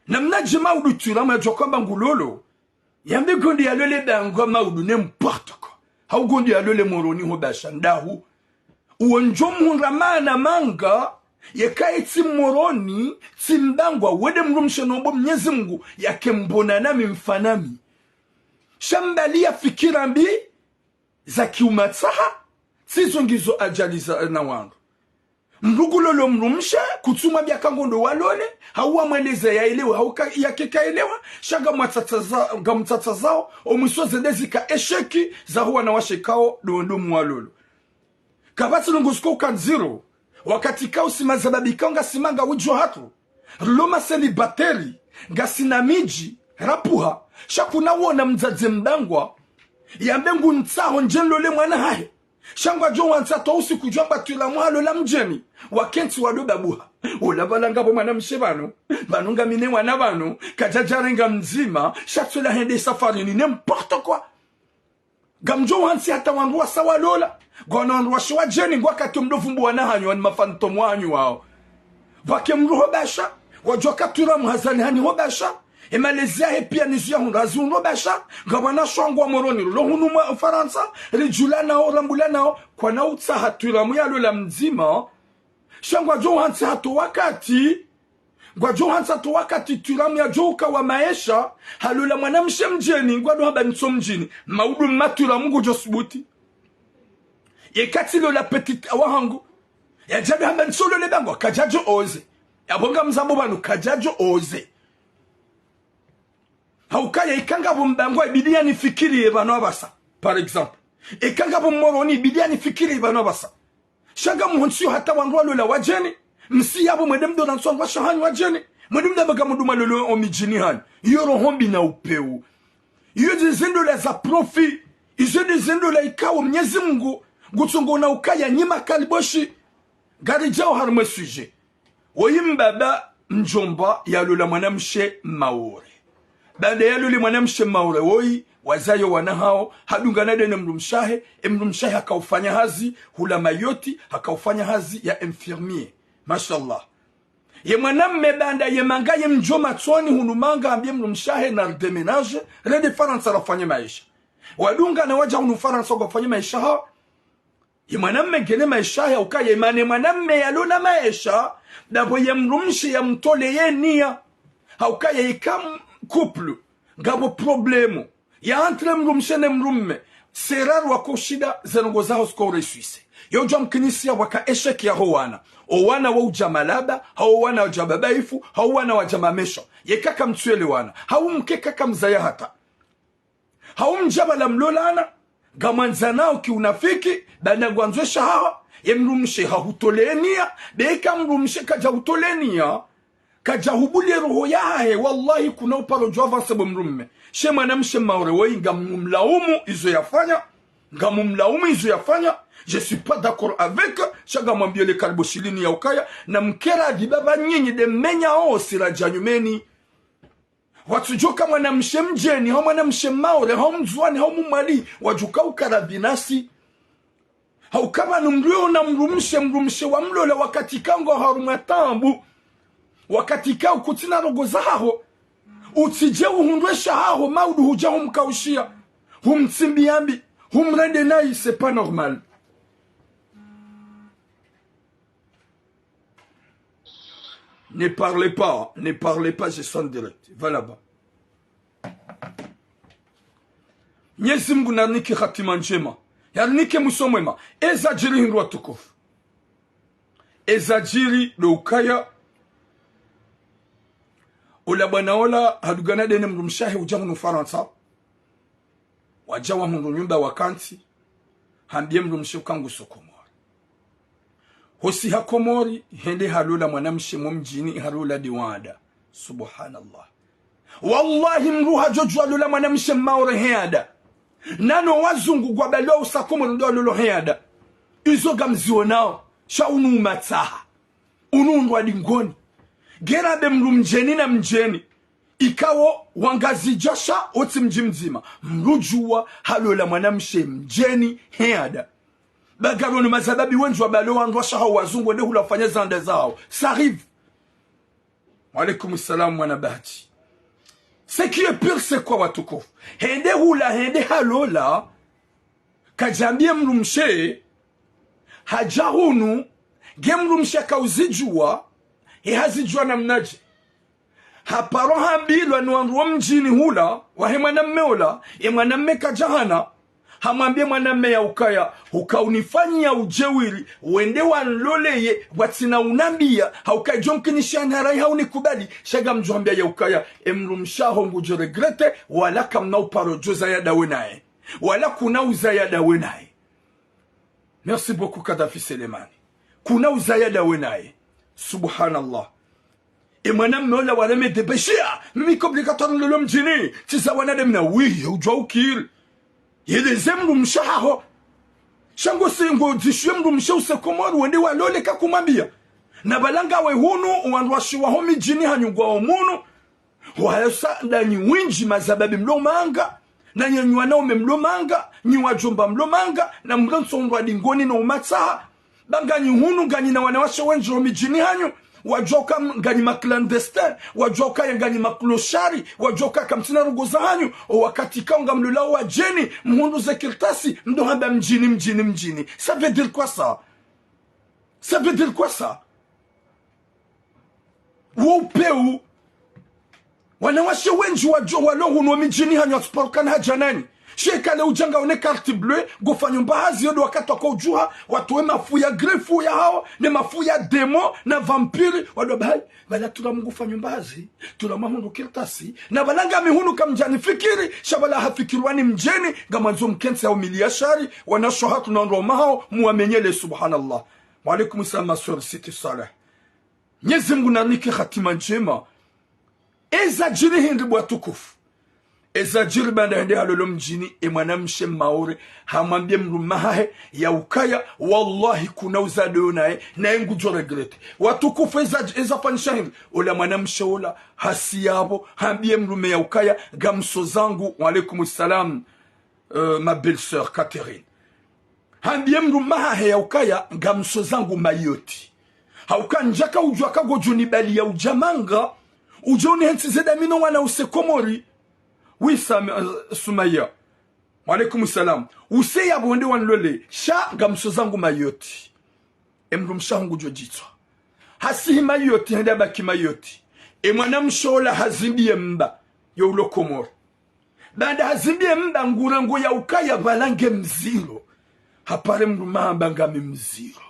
Namnadje Maudu Thuram yadjuwa hamba ngulolo, yambe ngondo yalole Bangwa Maudu, n'importe quoi. Hau ngondo yalole Moroni ho Basha, ndahu. Uwo ndjo mhundra maana manga, yeka yetsi Moroni, tsi Mbangwa, wende mdrumshe nombe Mnyezi Mungu, yake mbona nami mfa nami. Sha mbali ya fikira mbi, za kiumatsaha, tsizo ngizo ajali za na wandru. Mdru ngulolo mdrumshe, kutsumwambia ka ngondo walole, hau wamweleze yaelewe, hau ka, yake kaelewa, sha ngamwatsatsa za, ngamtsatsazao, omwiso zende zika échec, zaho wanawashe kao, ndo ndo mwalolo. Kapvatsi ndrongoo ziko ukandziro, wakati kao sima zababi kao ngasi manga widjo hatru. Rilo ma célibataire, ngasina midji, rapvuha, sha kuna wona mdzadze Mbangwa, yambe ngu ntsaho ndje nlole mwana hahe. Sha ngwadjo wantsa twa usiku djwamba Thuram halola mdjeni, wakentsi wado babuha. Ola pvala ngapvo mwanamshe pvanu, pvanu ngamina wana pvanu, kadjadja renga mdzima, sha tsola hende safarini, n'importe quoi. Ngamdjo wantsi hata wandru wasa walola. Ngwana wandru washe wadjeni, ngwakati omdo vumbuwa na hanyu, wani ma fantôme hanyu wao. Pvwake mdru ho Basha, wadjuwa ka Thuram hazalihani ho Basha. Emalezi yahe pia nizo yahundra hazi hundro Basha. Ngapvwana shwangwa Moroni, rilo hunu mwa Farantsa, ridjulanao, rambulanao, kwana utsaha Thuram yalola mdzima. Sha ngwadjo hantsi hata wakati, ngwadjo hantsi hata wakati Thuram yadjo uka wa maesha, halola mwanamshe mdjeni, ngwado hamba nitso mdjini, Maudu mma Thuram ngudjo subuti. Yeka tsi lola petite awa hangu, yadjado hamba nitso lole Bangwa, kadjadjo oser. Yapvo ngamzambo pvanu, kadjadjo oser. Haukaya ika ngapvo Mbangwa ibidi yanifikiriye pvanu apvasa, par exemple. Ika ngapvo Moroni ibidi yanifikiriye pvanu apvasa. Sha ngamhontsiyo hata wandru walola wadjeni, msi yapvo mwende mdo na ntsu wandru washe hanyu wadjeni, mwende mdo mbaga mduma lolo omidjini hanyu. Iyo roho mbi na upeu. Iyo nde zendola za profit, izo nde zendola ikao Mnyezi Mungu, ngutsongo na ukaya nyima kaliboshi. Ngaridjao harumwa e sujet. Woyi mbaba mdjomba yalola mwanamshe Maore. Baanda yalole mwanamshe Maore woyi, wazaya wana hao, hadungana nde ne mdrumshe wahe, e mdrumshe wahe hakaufanya hazi hula Mayotte, hakaufanya hazi ya infirmier. Mashallah. Ye mwanamme baanda ye manga ye mdjo matsoni hunu manga hambiye mdrumshe wahe na redéménager, rende Farantsa rafanye maesha. Wadungana wadja hunu Farantsa ngwafanye maesha hao. Ye mwanamme ngena maesha yahe, hauka ye mana ye mwanamme yalona maesha, ndapvo ye mdrumshe yamtole ye niya. Hauka ye ika m-, couple, ngapvo problème ya entre mdrumshe ne mdrumme, c'est rare wako shinda ze ndrongoo zaho ziko réussir. Yo udja mkinisiya waka échec yaho wana. O wana wa udja malaba, hau wana wadja babaifu, hau wana wadja mamesha. Yeka kamtsuelewana. Hau mke eka kamzaya hata. Hau mdja pvala mlolana, ngamwandzanao kiunafiki, baanda ngwandzo esha haho, ye mdrumshe hahutole niya, be eka mdrumshe kadja hutole niya, kadja hubuliye roho yahahe, wallahi kuna uparo djo avancer bo mdrumme. She mwanamshe Maore woyi ngamumlaumu izo yafanya, ngamumlaumu izo yafanya, je suis pas d'accord avec, sha ngamwambiyo le kaliboshi lini ya ukaya, na mkera diba ba nyinyi nde mmenya o sira dja nyumeni. Watsudjoka mwanamshe mdjeni, hau mwanamshe Maore, hau mndzuwani, hau mmwali, wadjoka ukara binafsi. Hauka pvanu mdru yona mdrumshe, mdrumshe wamlola wakati ka ngo harumwa taabu. Wakati ka ukutsina ndrongoo zahaho. Utsidje uhundre esha haho, maudu hudja humkaushiya. Humtsimbiya mbi, humrende nayi, c'est pas normal. Ne parlez pas, ne parlez pas, je suis en direct. Va là-bas. Mnyezi Mungu narinike hatima ndjema. Yarinike mwiso mwema. Eza djiri hindru watukufu. Eza djiri ndo ukaya. Ola bwana ola, hadungana nde ne mdrumshe wahe udja hunu Farantsa. Wadja wahundru nyumba wakantsi, hambiye mdrumshe uka nguso Komori. Hosi ha Komori, hende halola mwanamshe mo mdjini, halola nde wanda. Subhanallah. Wallahi, mdru hadjodjuwa lola mwanamshe Maore he anda. Nano wazungu ngwabaliwa usa Komori ndo walolo he anda. Izo ngamzionao, sha unu umatsaha. Unu undrwa dingoni. Ngera be mdru mdjeni na mdjeni. Ikao wangazidja sha wotsi mdji mdzima. Mdru djuwa halola mwanamshe mdjeni he anda. Ba ngapvo no mazababi wendji wabaliwa wandru washe hao wazungu wende hula wafanya zanda zawo. Ça arrive. Wa alaikum salam, mwana bahati. Ce qui est pire, c'est quoi, watukufu? Hende hula, hende halola, kadjambie mdrumshe, hadja hunu, nge mdrumshe kauzidjuwa, he hazidjuwa namnadje? Haparo hambilwa ni wandru wa mdjini hula, wahe mwanamme ola, ye mwanamme kadjahana, hamwambie mwanamme ya ukaya, huka unifanyiya udjeuri, wende wanloleye, watsina unambia, hauka idjo mkinisha nharai haunikubali, sha ngamdjo hambia ya ukaya, e mdrumshe haho ngudjo regretter, wala kamna uparo djo zaya dawe naye. Wala kuna uzaya dawe naye. Merci beaucoup, Kadhafi Selemani. Kuna uzaya dawe naye. Subhanallah. E mwanamme ola wareme débêcher. Mimi ko obligatoire nlolo mdjini. Tsi za wanadamu na wiye, udjuwa ukiri. Yeleze mdrumshe haho. Sha ngo se, ngo dzishuwe mdrumshe use Komori wende walole kakumwambia. Na pvala ngawe hunu, wandru washiwa ho midjini hanyu ngwao munu. Hwahesa ndanyi windji mazababi mlo manga, na nyi wanaume mlo manga, nyi wadjomba mlo manga, na mlo ntsohundrwa dingoni no umatsaha. Ba nganyi hunu, nganyi na wanawashe wendji ho midjini hanyu, wadjuwa uka m-, nganyi ma clandestins, wadjuwa uka ya nganyi ma clochards, wadjuwa uka kamtsina ndrongoo za hanyu, o wakati kao ngamlolao wadjeni, mhundru ze kartasi, mdo hamba mdjini, mdjini, mdjini. Ça veut dire quoi ça? Ça veut dire quoi ça? Wo upeu. Wanawashe wendji wadjo walo hunu wa midjini hanyu atsuparo kana hadja nanyi. Sha eka le udja ngawe ne carte bleue, ngofanyao mbahazi yo ndo wakati wako udjuha, watowe mafu ya griffe ya hawo, ne mafu ya démon, na vampire, wado bahi, pvala tula mngufanyao mbahazi, tula mahundru kartasi, na pvala ngami hunu kamdjanifikiri, sha pvala hafikirwa ni mdjeni, ngamwandzo mkentsi hau miliashari, wanasho hatru na wandru wa mahao, muwamenyele, subhanallah. Wa alaikum salam, ma sœur Siti Saleh. Mnyezi Mngu nanike hatima ndjema. Eza djiri hindri bo watukufu? Eza djiri baanda hende halolo mdjini, e mwanamshe Maore, hamwambie mdrume hahe, ya ukaya, wallahi kuna uzaya dawe naye, naye ngudjo regretter. Watukufu, eza, eza fanyisha hindri? Ola mwanamshe ola, hasi yapvo, hambie mdrume ya ukaya, ngamso zangu, wa alaikum salam, euh, ma belle-sœur Catherine. Hambie mdrume hahe ya ukaya ngamso zangu Mayotte. Hauka ndjaka udjuwa ka ngodjo nibaliya udja manga, udje unihentsi ze damu no wana use Komori. Oui, Sam-, euh, Sumaya. Wa alaikum salam. Use yapvo wende wanlole, sha ngamso zangu Mayotte. E mdrumshe haho ngudjo djitswa. Hasihi Mayotte, hende habaki Mayotte. E mwanamshe ola hazimbie mba, yo ulo Komori. Baanda hazimbie mba ngurango ya ukaya pvala nge mdziro. Hapare mdrume hamba ngami mdziro.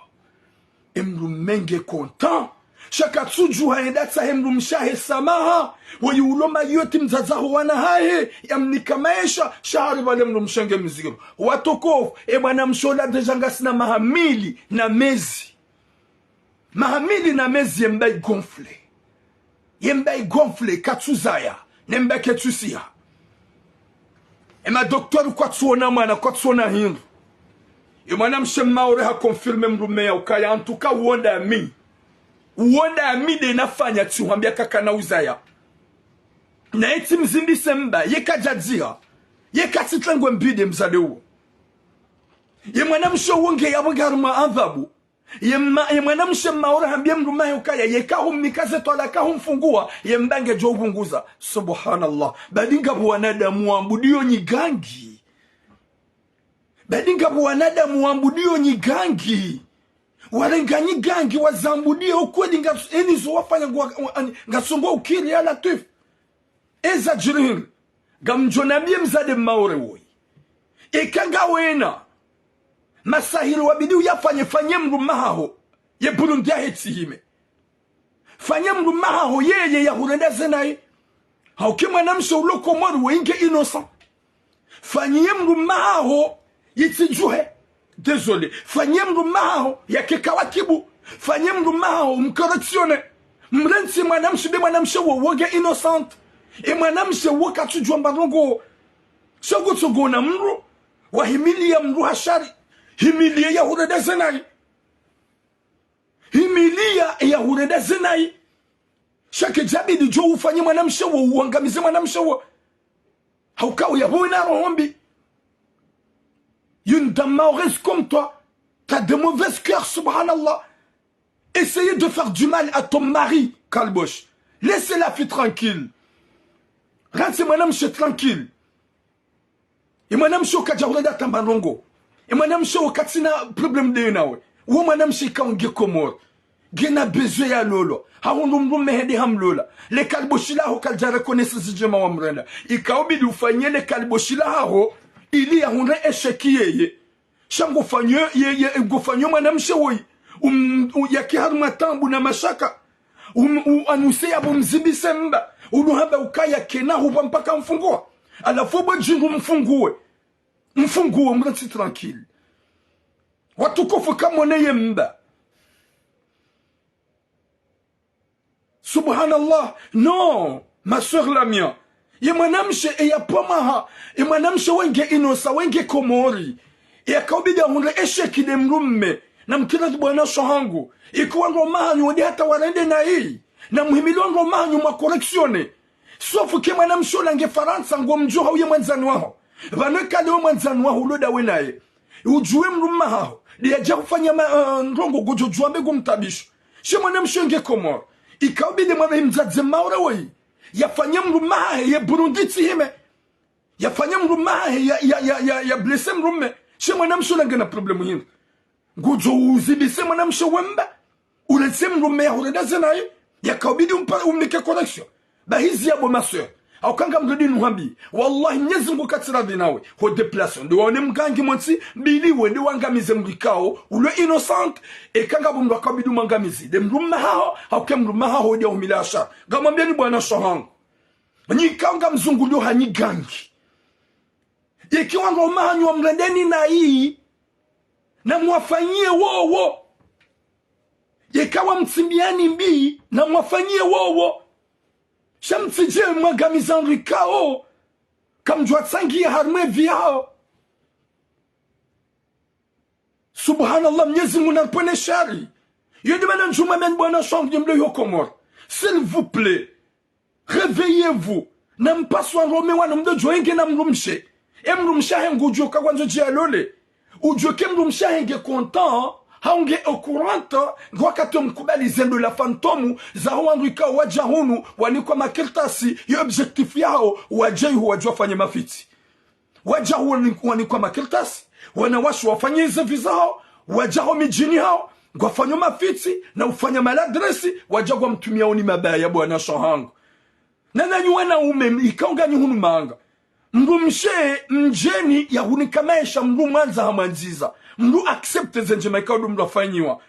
E mdrume nge content. Sha katsudjuha yende yatsahe mdrumshe hahe samaha. Woyi ulo Mayotte mdzadze ho wana hahe. Yamnika maesha. Sha hari pvale mdrumshe nge mdziro. Watukufu, e mwanamshe ola déjà ngasina maha mili na mezi. Maha mili na mezi ye mba igonfle. Ye mba igonfle, katsuzaya, ne mba ketsusiha. E madoktori kwatsuona mwana, kwatsuona hindru. Ye mwanamshe Maore haconfirme mdrume ya ukaya, en tout cas, uwo ndami. Uwo ndami nde nafanya, tsihwambia kakana uzaya. Na yetsi mzimbise mba, ye kadjadziha. Ye katsitrengwe mbide mdzadze uwo. Ye mwanamshe uwo nge yapvo nge harumwa adhabu. Ye ma-, ye mwanamshe Maore hambie mdrume hahe ukaya, yeka humnika ze twalaka humfunguwa, ye mba ngedjo upvunguza. Subhanallah. Badi ngapvo wanadamu wambudio nyigangi. Badi ngapvo wanadamu wambudio nyigangi. Warenga nyigangi wazambudio ukweli nga-, eni zo wafanya ngwa-, wa-, ani, ngasongo ukiri ya Latwif. Eza djiri hindri? Ngamdjo nambie mdzadze Maore woyi. Eka ngawena masahiri wabidi uyafanye, fanye mdrume haho. Ye Burundi yahe tsihime. Fanye mdrume haho yeye yahurenda ze nayi. Hauka e mwanamshe ulo Komori woyi nge innocent. Fanye mdrume haho yitsidjuhe. Désolé. Fanye mdrume haho yake kawakibu. Fanye mdrume haho mcorrectionner. Mrentsi mwanamshe be mwanamshe wo, wo nge innocent. E mwanamshe wo katsudjuwa mba ndrongoo. Sha kutsongo na mdru. Wahimilia mdru ha shari. Himilia yahurenda ze nayi. Himilia yahurenda ze nayi. Sha kedjabidi djo ufanye mwanamshe wo, uangamize mwanamshe wo. Hauka uya bo wena roho mbi. Une dame mahoraise comme toi, t'as de mauvais cœur, subhanallah. Essayer de faire du mal à ton mari, Kalbosh. Laissez la fille tranquille. Rantsi mwanamshe tranquille. Ye mwanamshe uka kadja hule nda tamba ndrongo. Ye mwanamshe uka katsina problème de nawe. Wo mwanamshe ikao nge Komori. Ngena besoin ya lolo. Hahundru mdrume hende hamlola. Le kaliboshi laho kalidja reconnaître zindjema wamrenda. Ikao ubidi ufanye le kaliboshi laho. Ili yahundre échec yeye. Sha ngufanyo, ye, ye, ngufanyo mwanamshe woyi. Um, u, yake harumwa taabu na mashaka. Um, u, anuse yapvo mzibise mba. Uluhamba ukaya kena hupva mpaka mfunguwa. Halafu bo djingu mfunguwe. Mfunguwe, mrantsi tranquille. Watukufu kamwone ye mba. Subhanallah. Non, ma sœur Lamia. Ye mwanamshe, e ya pvomaha. Ye mwanamshe wenge inosa, wenge Komori. E yaka ubidi yahundre échec de mdrume. Na mkira bwana sho hangu. Ikuwa ndo mahanyu wende hata warende nayi. Na muhimili ndo mahanyu mwa correctionner. Sauf que mwanamshe ola nge Farantsa ngomdjuha uye mwandzani waho. Pvanu eka le wo mwandzani waho ulo ndawe naye. Udjuwe mdrume haho. Ndiye yadja hufanya ma, eh, ndrongo ngodjo djuwa mbe ngomtabisho. She mwanamshe nge Komori. Ikao ubidi mwana mdzadze Maore woyi. Yafanye mdrume hahe ye Burundi tsi hime. Yafanye mdrume hahe ya, ya, ya, ya, ya blesse mdrume. She mwanamshe ola ngena problème hindri. Ngudjo uzibise mwanamshe we mba. Uletse mdrume yahurenda ze naye. Yaka ubidi umpa, umnike correction. Bahizi yapvo ma sœur. Hauka ngamrudi nuhambi. Wallahi Mnyezi Mngu katsi radhi nawe. Ho déplacement. Ndo waone mgangi montsi, mbili wende wangamize mdru ikao. Ulo innocent. Eka ngapvo mdru yaka ubidi umwangamizi. De mdrume haho, hauka mdrume haho ndiye ahumila ashara. Ngamwambiani bwana sho hangu. Nyi ikao ngamzungulio hanyi gangi. Yeka wandru mahanyu wamrendeni nayi, na mwafanyie wowo. Yeka wamtsimbiani mbi, na mwafanyie wowo. Sha mtsidje mwangamiza wandru ikao kamdjuwa tsangiya harumwa e vie yahawo. Subhanallah, Mnyezi Mngu naripvwene shari. Yo ndi mana ndjuma meni bwana sho hangu nyi mlo yo Komori. S'il vous plaît. Réveillez-vous. Na mpasi wandru waume wanu mdo djuwa enge na mdrumshe. E mdrumshe hahe ngudjuwa ka ngwandzo dje yalole. Udjuwe ke mdrumshe hahe nge content, hau nge au courant, nge wakati omkubali zendo la fantôme, zaho wandru ikao wadja hunu, wanikwa makartasi, yo objectif yahawo, wadje iho wadjuwa fanye mafitsi. Wadja wani-, wanikwa makartasi, wanawashe wafanye ze vie zahawo, wadja ho midjini hawo, ngwafanyo mafitsi, na ufanya maladresse, wadja ngwamtumiao ni mabaya bwana sho hangu. Na nanyi wanaume, ikao nganyi hunu manga. Mdrumshe mdjeni yahunika maesha mdru mwandza hamwandziza. Mdru accepte ze ndjema ikao ndo mdru afanyiwa.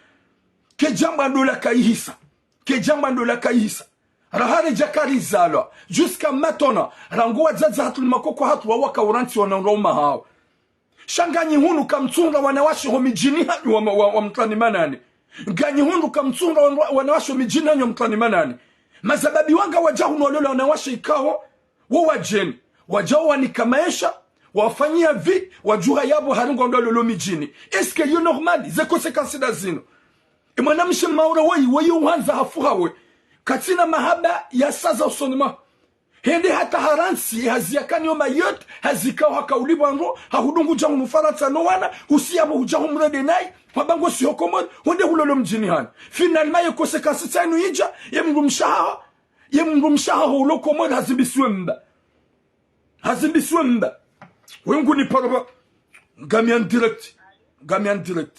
Kedjamba ndola kayihisa. Kedjamba ndola kayihisa. Rahare djaka rizalwa. Jusqu'à maintenant. Rangu wadzadze hatru ni makoko hatru wawo waka urantsi wana undra umahawo. Sha nganyi hunu kamtsuhundra wanawashe ho midjini hanyu wa, wa, wa mtrani manane. Nganyi hunu kamtsuhundra wan-, wanawashe ho midjini hanyu wa mtrani manane. Mazababi wanga wadja hunu walola wanawashe ikao, wo wadjeni. Wadja wanika maesha, wafanyia vie, wadjuha yapvo hari ngwandro walolo midjini. Est-ce que yo normal? Ze conséquences nda zinu. E mwanamshe Maore woyi, woyi uhandza hafu hawe. Katsina mahaba ya saza usoni mwaho. Hende hata harantsi, hazi yakaniyo Mayotte, hazi ikao haka ulipvwa ndro, hahudungu dja hunu Farantsa no wana, husi yapvo hudja humrende nayi, hwamba ngosiho Komori, hwende hulolo mdjini hanyu. Finalement, ye conséquence tsanu idja, ye mdrumshe haho, ye mdrumshe haho ulo Komori, hazimbisiwe mba. Hazimbisiwe mba. Wengu ni paroba. Ngami en direct. Ngami en direct.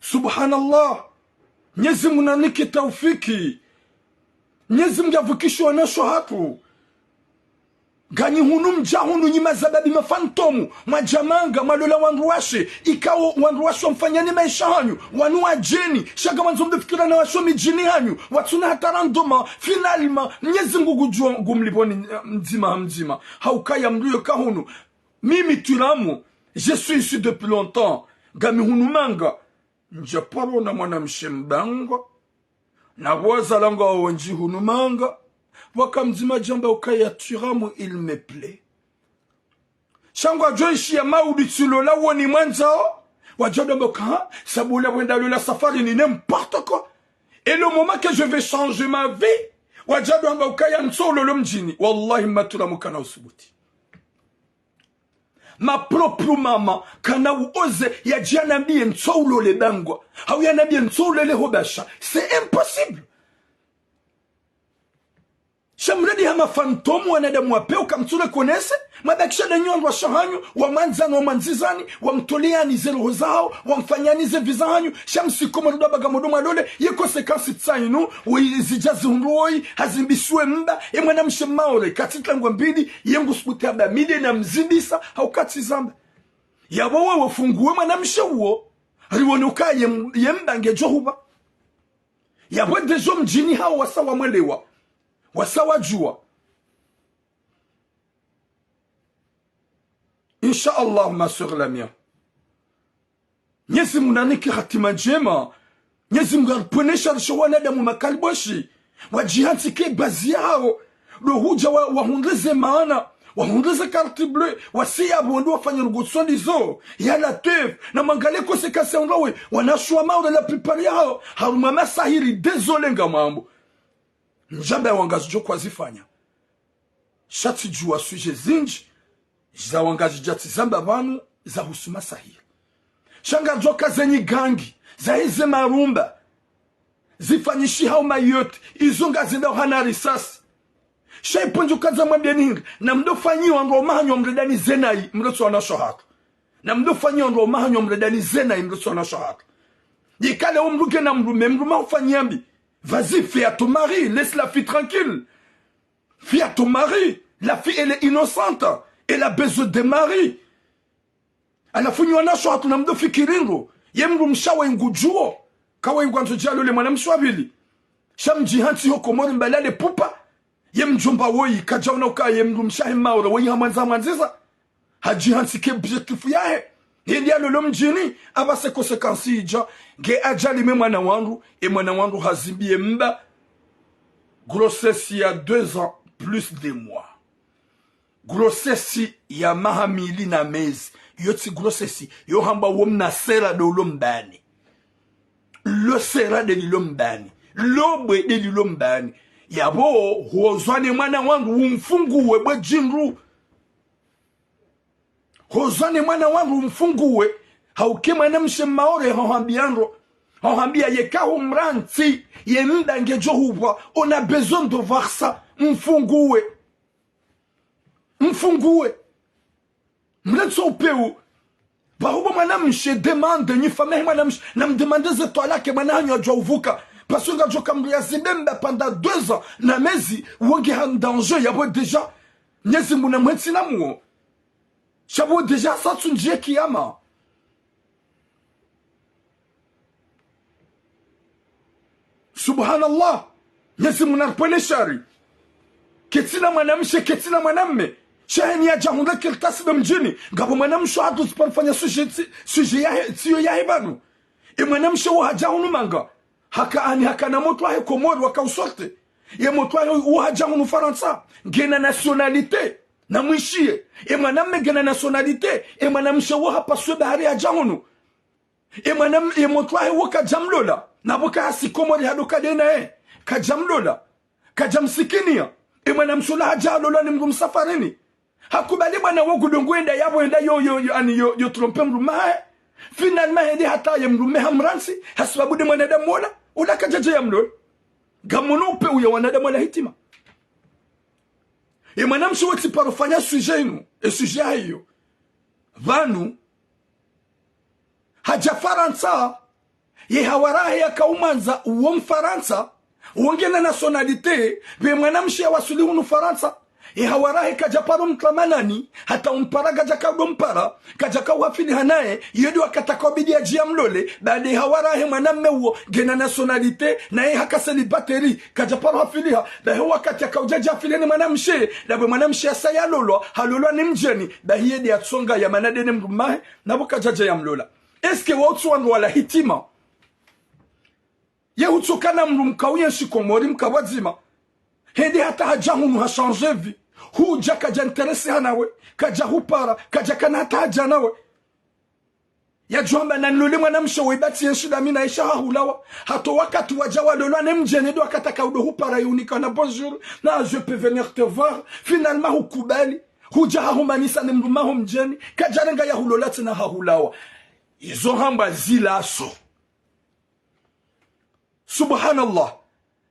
Subhanallah. Mnyezi Mngu nanike taufiki. Mnyezi Mngu yavukishe wanasho hatru. Nganyi hunu mdja hunu nyi mazababi ma fantôme, mwadja manga, mwalola wandru washe, ikao wandru washe wamfanyani maesha hanyu, wanu wadjeni, sha ngamwandzo mdo fikira na washe wo midjini hanyu, watsuna hata rendement, finalement, Mnyezi Mngu ngudjuwa ngumlipvoni, eh, mdzima ha mdzima. Haukaya mdru yo ka hunu. Mimi Turamu, je suis ici depuis longtemps. Ngami hunu manga. Ndja paro na mwanamshe mbangwa. Na pvo wazalangwa wendji hunu manga, pvwaka mdzima djamba ukaya Turamu, il me plaît. Sha ngwadjo ishiya mauri tsi lola woni mwandzao, wadjo damba uka, ha, sabu ula pvwenda lola safari ni n'importe quoi. Et le moment que je vais changer ma vie, wadjo damba ukaya ntso lolo mdjini. Wallahi, ma Turamu kana usubuti. Ma propre maman, kana uoze yadje yanambiye ntso ulole Bangwa, hau yanambiye ntso ulole Hobasha. C'est impossible. Sha mredi hama fantôme, wanadamu wa peu, kamtsu reconnaître, mwabakisha nde nyi wandru washe hanyu, wamwandzani, wamwandzizani, wamtoleyani ze roho zahawo, wamfanyani ze vies zahanyu, sha msiko mredi wa Bagamoyo mwalole, ye conséquence tsi inu, woyi zidja zihundru woyi, hazimbisiwe mba, ye mwanamshe Maore, katsi tlangwa mbili, ye ngu subuti amba mi nde namzimbisa, hau katsi zamba. Yapvo wewe funguwe mwanamshe uwo, riwone uka ye m-, ye mba ngedjo hupva. Yapvo déjà mdjini hawo wasa wamwelewa, wasa wadjuwa. Insha Allah, ma sœur Lamia. Mnyezi Mungu nanike hatima ndjema. Mnyezi Mungu aripvweneshe risho wanadamu makaliboshi. Wadjihantsi ke bazi yahawo. Ndo hudja wa, wahundre ze maana. Wahundre ze carte bleue. Wasiya pvo ndo wafanye rugo tsi ndizo. Ya Latwif. Na mwangalie conséquence ya undrawe. Wanashe wa Maore la plupart yahawo harumwa masahiri. Désolé ngamwambo. Ndjamba ya wangazidjo kwazifanya. Sha tsidjuwa sujet zindji za wangazidja tsizamba pvanu zahusu masahiri. Sha ngazidjo ka ze nyigangi, zahe ze marumba, zifanyishihao Mayotte, izo ngazendao hana risasi. Sha ipvo ndjo kaza mwambieni hindri, namdo fanyiwa ndo mahanyo mredani zenayi, mretso wanashe hatru. Namdo fanyiwa ndo mahanyo mredani zenayi, mretso wanashe hatru. Yikale wo mdru ngena mdrume, mdrume hufanya mbi. Vas-y, fais à ton mari, laisse la fille tranquille. Fais à ton mari, la fille, elle est innocente. Elle a besoin de mari. Halafu nyi wanashe hatru namdo fikiri ndro. Ye mdrumshe wahe ngudjuo. Kawahi ngwandzo djalole mwanamshe wa pvili. Sha mdjihantsi ho Komori mbalale pupa. Ye mdjomba woyi, kadjaona uka ye mdrumshe wahe Maore, woyi hamwandza hamwandziza. Hadjihantsi ke objectif yahe. Hindri yalolo mdjini, apvasa conséquence idja, nge adjali me mwana wandru, e mwana wandru hazimbiye mba. Grossesse ya deux ans, plus de mois. Grossesse ya maha mili na mezi. Yo tsi grossesse, yo hamba wo mna sera ndo ulo mbani. Lo sera nde lilo mbani. Lo bwe nde lilo mbani. Yapvo, hozwa ne mwana wandru, umfunguwe bwe djindru. Hozwa ne mwana wandru umfunguwe, hauke mwanamshe Maore hahwambia ndro. Hahwambia yeka humrantsi, ye mba ngedjo hupvwa, on a besoin de voir ça, mfunguwe. Mfunguwe. Mrantsi upeu. Pvahupvo mwanamshe demande, nyi famiyi mwanamshe, namdemande ze twalaka mwana hanyu adjuwa upvuka. Parce que ngadjo ka mdru yazimbe mba pendant deux ans, na mezi, wo nge ha danger, yapvo déjà. Mnyezi Mungu namwentsi na muo. Sha pvo déjà sa tsu ndjiye kiyama. Subhanallah. Mnyezi Mungu naripvweneshe shari. Ketsina mwanamshe, ketsina mwanamme. Sha heni yadja hundra kartasi ndo mdjini. Ngapvo mwanamshe hatru tsi pvo mfanya sujet tsi, sujet yahe, tsiyo yahe pvanu. E mwanamshe wo hadja hunu manga. Haka ani haka na motro wahe Komori waka usortir. Ye motro wahe wo hadja hunu Farantsa. Ngena nationalité. Namwishiye. E mwanamme ngena nationalité. E mwanamshe wo hapaswe bahari hadja hunu. E mwanam-, e motro wahe wo kadja mlola. Na pvo ka hasi Komori hado ka dena e. Kadja mlola. Kadja msikiniya. E mwanamshe ola hadja halolwa ni mdru msafarini. Hakubali bwana wo gudo ngu enda yapvo enda yo, yo, yo, ani yo, yo tromper mdrume wahe. Finalement hende hata ye mdrume hamrantsi, hasibabu nde mwanadamu ola, ola kadjadja yamlola. Ngamono upeu ya wanadamu wala hitima. E mwanamshe wo tsi paro fanya sujet inu, e sujet yahe iyo. Pvanu, hadja Farantsa, ye hawara wahe yaka umwandza uwo Mfarantsa, wo ngena nationalité, pve mwanamshe yawaswili hunu Farantsa. Ye hawara wahe kadja paro mtlamanani, hata umpara kadja kaudo mpara, kadja kauhafiliha naye, iyo nde wakati yakaubidi yadje yamlole, baada ye hawara wahe mwanamme uwo, ngena nationalité, naye haka célibataire, kadja paro hafiliha, bahi wakati yakaudja dja hafiliha ni mwanamshe, ndapvo mwanamshe yasa yalolwa, halolwa ni mdjeni, bahi ye nde yatsonga yamana nde ne mdrume wahe, na pvo kadjadja yamlola. Est-ce que wo utsu wandru wala hitima? Ye hutsoka na mdru mka uyenshi Komori mka pvwadzima. Hende hata hadja hunu ha changer vie. Hudja kadja intéresser ha nawe. Kadja hupara. Kadja kana hata hadja nawe. Yadjo hamba nanilole mwanamshe wo iba tsi yenshi dami na isha hahulawa. Hata wakati wadja walolwa ne mdjeni ndo wakati yakaudo hupara yunika na bonjour. Na je peux venir te voir. Finalement hukubali. Hudja hahumanisa ne mdrume waho mdjeni, kadjarenga yahulola tsena hahulawa. Izo hamba zilaso. Subhanallah.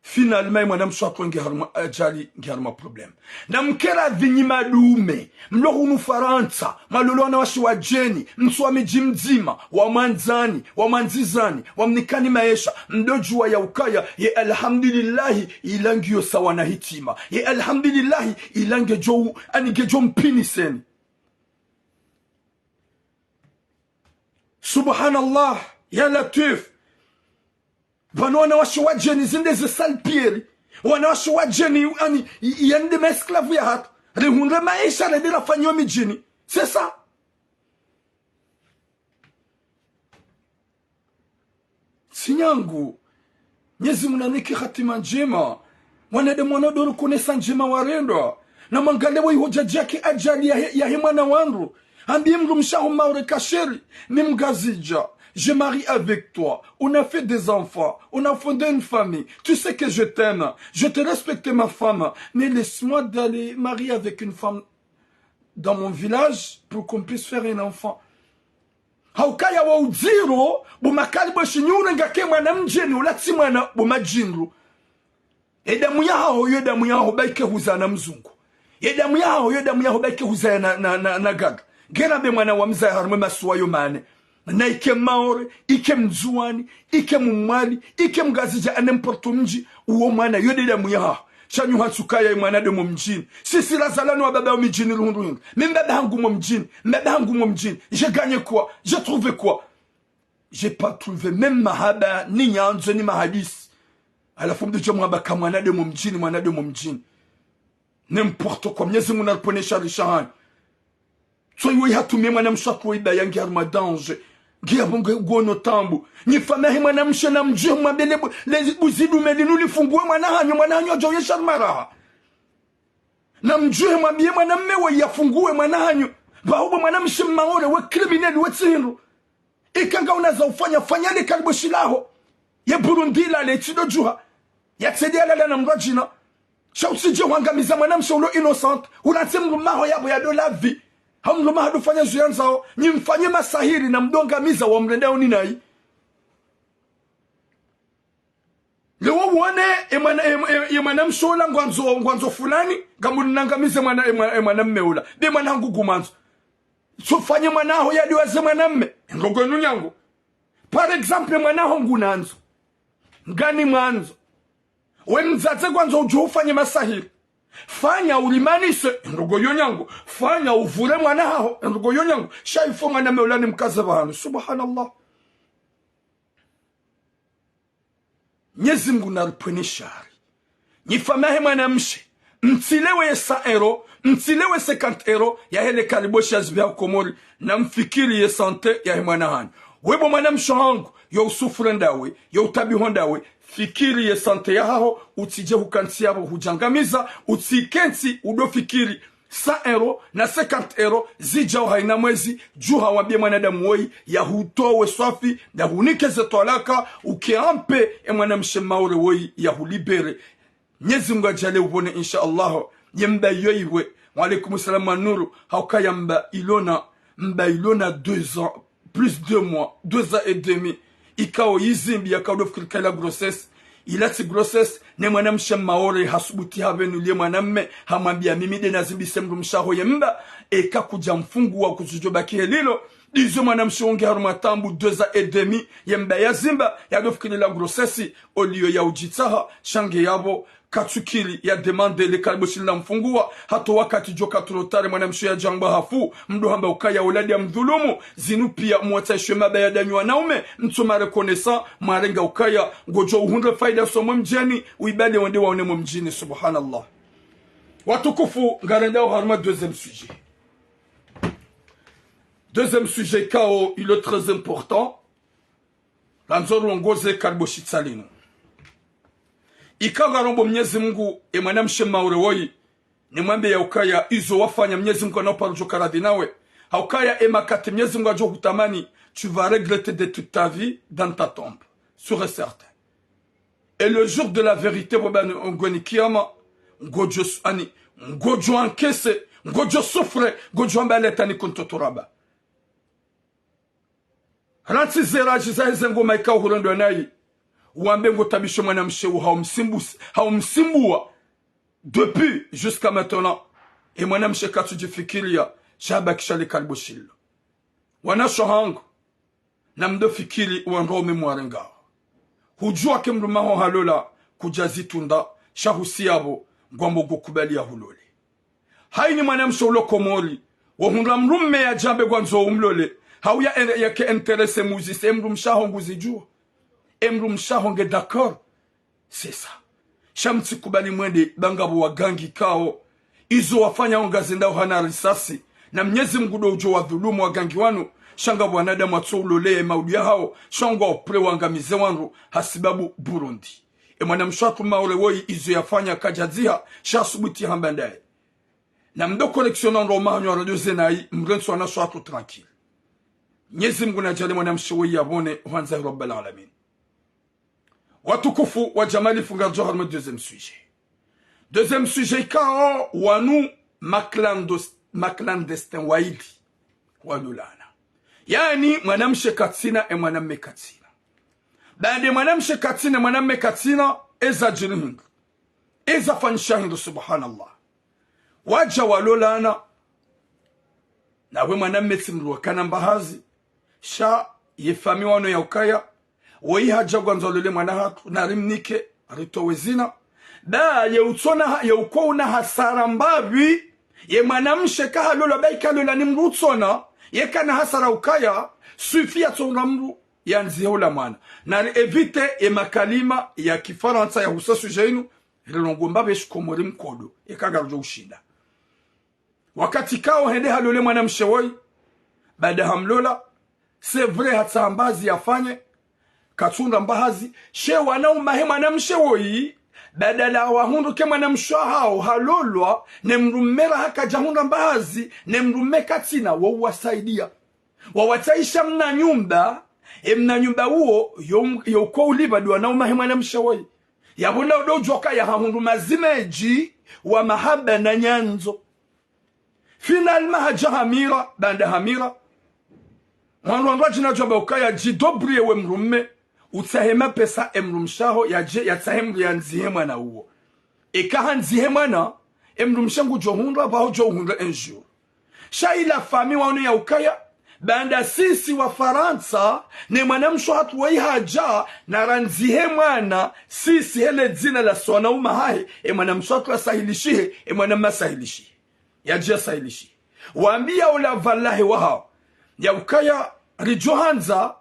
Finalement, mwanamshe waho nge harumwa ajali, nge harumwa problème. Na mkera dhinyi madume, mlo hunu Farantsa, mwalolo wanawashe wadjeni, mtsuwa midji mdzima, wamwandzani, wamwandzizani, wamnikani maesha, mdodjuwa ya ukaya, ye alhamdulillahi, ila ngiyo sawa na hitima. Ye alhamdulillahi, ila ngedjo, ani ngedjo mpiniseni. Subhanallah, ya Latwif. Pvanu wanawashe wadjeni zinde ze salpieri. Wanawashe wadjeni, ani, i-, i-, yende ma esclave ya hatru. Rihundre maesha rende rafanye yo midjini. C'est ça. Sinyangu. Mnyezi Mungu nanike hatima ndjema. Mwanadamu wana doro konesa ndjema warendwa. Na mwangalie wo iho djadja ke ajali yahe, yahe mwana wandru. Ambiye mdrumshe waho Maore ka chéri, mi mngazidja. J'ai marié avec toi. On a fait des enfants. On a fondé une famille. Tu sais que je t'aime. Je te respecte, ma femme. Mais laisse-moi d'aller marier avec une femme dans mon village pour qu'on puisse faire un enfant. Haukaya wa udziro, bo makali bo shinyure ngake mwana mdjeni, ula tsi mwana bo madjinru. Ye damu yahaho, yo damu yahaho, ba ike huzaya na mzungu. Ye damu yahaho, yo damu yahaho, ba ike huzaya na, na, na, na gaga. Ngena be mwana wa mzaya harumwa masiwa yo mane. Na ike Maore, ike Mndzuwani, ike Mmwali, ike Mngazidja, à n'importe mdji, uwo mwana, yo nde damu yahaho. Sha nyi hantsu kaya ye mwana nde mo mdjini. Sisi razalwa ni wababa wo midjini ruhundru hindru. Mi mbaba hangu mo mdjini, mbaba hangu mo mdjini. J'ai gagné quoi? J'ai trouvé quoi? J'ai pas trouvé même mahaba, ni nyandzo, ni mahadisi. Halafu mdru dje mwamba ka mwana nde mo mdjini, mwana nde mo mdjini. N'importe quoi. Mnyezi Mungu naripvoneshe risha hanyu. Tso iwe ihatumie mwanamshe waho iba ya nge harumwa danger. Nge yapvo nge ngono tambu. Nyi famiyi yahe mwanamshe namdjuhe mwambe le bu-, le buzidume linu lifunguwe mwana hanyu, mwana hanyu yadjo yesha harumwa raha. Namdjuhe mwambiye mwanamme we yafunguwe mwana hanyu. Pvahubo mwanamshe Mmaore we criminel we tsi hindru. Ika ngauna za ufanya, fanya le kaliboshi laho. Ye Burundi lale tsi ndo djuha. Yatsende yalale na mdru wa djina. Sha utsidje hwangamiza mwanamshe ulo innocent. Ulatse mdrume waho yapvo yado lavi. Hau mdrume waho yado fanya zo yandzao. Nyi mfanye masahiri na mdongamiza wa mrenda yo ni nayi. Leo wone, e mwana, e, e, e mwanamshe ola ngwandzo, ngwandzo fulani, ngamuni nangamize mwana, e mwana, e mwanamme ola. Be mwana hangu ngumandzo. Tso fanye mwana haho yadiwaze mwanamme, ndrongo yinu nyangu. Par exemple, mwana haho ngunandzo. Ngani mwandzo. We mdzadze ngwandzo udjuhe ufanye masahiri. Fanya ulimanise, ndrongo yo nyangu. Fanya uvure mwana haho, ndrongo yo nyangu. Sha ifo mwanamme ola ni mkaze pvahanu. Subhanallah. Mnyezi Mungu naripvoneshe shari. Nyi famiyi yahe mwanamshe, mtsilewe ye cent euros, mtsilewe cinquante euros, yahe le kaliboshi yazipve ya Komori, na mfikiri ye santé yahe mwana hanyu. We bo mwanamshe hangu, yo usufure ndawe, yo utabiho ndawe, fikiri ye santé yahaho, utsidje hukantsi yapvo hudjangamiza, utsikentsi udo fikiri cent euros na cinquante euros zidjao haina mwezi, djuha wambiye mwanadamu woyi yahutowe swafi, yahunike ze twalaka, uke ampe e mwanamshe Mmaore woyi yahulibere. Mnyezi Mungu yadjaaliye upvone, insha Allah. Ye mba iyo iwe. Wa alaykum salam wa nuru. Haukaya mba ilona, mba ilona deux ans, plus deux mois, deux ans et demi. Ikao yizimbi yakao udo fikiri ka ila grossesse. Ila tsi grossesse, ne mwanamshe Mmaore hasubuti hapvenulie mwanamme, hamwambiya mimi nde nazimbise mdrumshe waho ye mba, eka kudja mfunguwa kutsudjo baki helilo, ndizo mwanamshe wo nge harumwa tambu deux ans et demi, ye mba yazimba, yado fikiri la grossesse, oliyo ya udjitsaha, sha nge yapvo, katsukiri ya demande le kaliboshi la mfunguwa, hata wakati djo ka trop tard mwanamshe yadjangwa hafu, mdo hamba ukaya ola nde ya mdhulumu, zinu piya mwatsaishwe maba ya danyu wanaume, mtso ma reconnaissant, mwarenga ukaya, ngodjo uhundre faida so mwe mdjini, uibale wende waone mwe mdjini, subhanallah. Watukufu, ngarendao harumwa deuxième sujet. Deuxième sujet ikao, il est très important. Ngandzo rongoze kaliboshi tsalinu. Ika ngarombo Mnyezi Mungu, e mwanamshe Mmaore woyi, nimwambe ya ukaya izo wafanya Mnyezi Mungu ana uparo djo ka radhi nawe. Haukaya e makati Mnyezi Mungu adjo hutamani, tu vas regretter de toute ta vie dans ta tombe. Sûr et certain. Et le jour de la vérité, bo bani ongweni kiyama, ngodjo su-, ani, ngodjo encaisser, Ngodjo souffre, ngodjo hamba laitani kuntu turaba. Rantsi ze radji zaheze ngoma ikao hurendwa nayi. Wambe ngotabishe mwanamshe wu hau msimbu-, hau msimbuwa. Depuis jusqu'à maintenant. E mwanamshe katsudjifikiria, sha habakisha le karibu shilo. Wanashe wahangu, namdofikiri wandru waume mwarengao. Hudjuwa ke mdrume waho halola kudja zitunda, sha husi yapvo, ngwambo ngukubali yahulole. Haini mwanamshe ulo Komori, wohundra mdrume yadje yambe ngwandzo umlole, hau ya en-, yake intéressé muzise, e mdrumshe waho nguzidjuwa. E mdrumshe waho nge d'accord. C'est ça. Sha mtsikubali mwende, ba ngapvo wagangi kao. Izo wafanya wo ngazendao hana risasi. Na Mnyezi Mngu ndo udjo wadhulumu wagangi wanu. Sha ngapvo wanadamu watso uloleye maudu yahao. Sha ngwao prêt wangamize wandru hasibabu Burundi. E mwanamshe wahatru Maore woyi izo yafanya kadjadziha. Sha subuti hamba ndaye. Namdo correction na ndo mahanyo radio zenayi, mrentsi wanashe wahatru tranquille. Mnyezi Mngu nadjaanlie mwanamshe woyi yapvone, hwandza hi Rabbal Alamin. Watukufu wa Jamali, funga ridjo harumwa deuxième sujet. Deuxième sujet ikao wanu maclandos-, maclandestin waili walolana. Yaani mwanamshe katsina, e mwanamme katsina. Baanda e mwanamshe katsina, e mwanamme katsina, eza djiri hindru. Eza fanyisha hindru, subhanallah. Wadja walolana. Nawe mwanamme tsi mdru wakana mbahazi. Sha ye famiyi wanu ya ukaya, woyi hadja ngwandzo alole mwana hatru, narimnike, ritowe zina. Ba ye utsona ha-, ye uko una hasara mbapvi, ye mwanamshe kahalolwa, ba ikalola ni mdru utsona, ye kana hasara ukaya, swifi yatsonga mdru, yandzihe ula mwana. Nari éviter ye makalima ya kifarantsa ya husa sujet inu, rilongo mbapvi shikomori mkodo, ye kangarudjo ushinda. Wakati kao hende halole mwanamshe woyi, baanda hamlola, c'est vrai hatsaha mbahazi yafanye, katsunda mbahazi, she wanaume wahe mwanamshe woyi, badala wahundru ke mwanamshe wahao halolwa, ne mdrume raha kadjahundra mbahazi, ne mdrume katsina, wo uwasaidia. Wawatsahisha mna nyumba, e mna nyumba uwo, yo, yo uko ulipva ndo wanaume wahe mwanamshe woyi. Yapvo ndo udjo ukaya hahundru mazimeji wa mahaba na nyandzo. Finalement hadja hamira, baanda hamira. Wandru wandru wadjina djwamba ukaya djidébrouiller we mdrume, utsahe mapesa e mdrumshe waho yadje, yatsahe mdru yandzihe mwana uwo. Eka handzihe mwana, e mdrumshe ngudjo hundra, pvaho djo uhundra un jour. Sha ila famiyi wanu ya ukaya, baanda sisi wa Farantsa, ne mwanamshe wahatru woyi hadja, narandzihe mwana, sisi he le dzina la swana umahahe, e mwanamshe wahatru asahilishihe, e mwanamme asahilishihe. Yadje asahilishihe. Wambia ula pvala he wahao. Ya ukaya ridjo handza,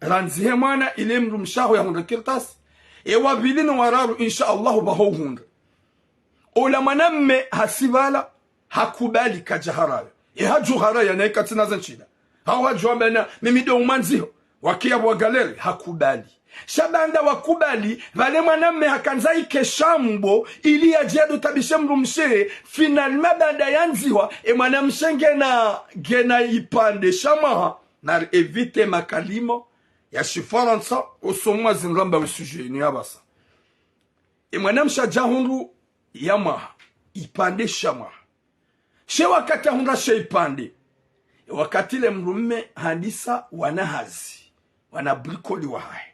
randzihe mwana ile mdrumshe waho yahundre kartasi. E wa pvili no wa raru, insha Allahu, pvaho uhundre. Ola mwanamme hasi pvala, hakubali kadja haraya. E hadjo haraya naye katsina ze ntsida. Hau hadjo amba na mimi ndo umwandziho. Wakia pvwa galère, hakubali. Sha baanda wakubali, pvale mwanamme hakandza ike shambo, ili yadje yado tabishe mdrumshe, finalement baanda yandzihwa, e mwanamshe ngena, ngena ipvandre sha mwaha, nari éviter makalima ya shifarantsa, usomwa zindrwamba we sujet inu ya pvasa. E mwanamshe hadja hundru ya mwaha, ipvandre sha mwaha. She wakati ahundra she ipvandre, e wakati le mdrume handisa wana hazi, wana bricoli wahahe.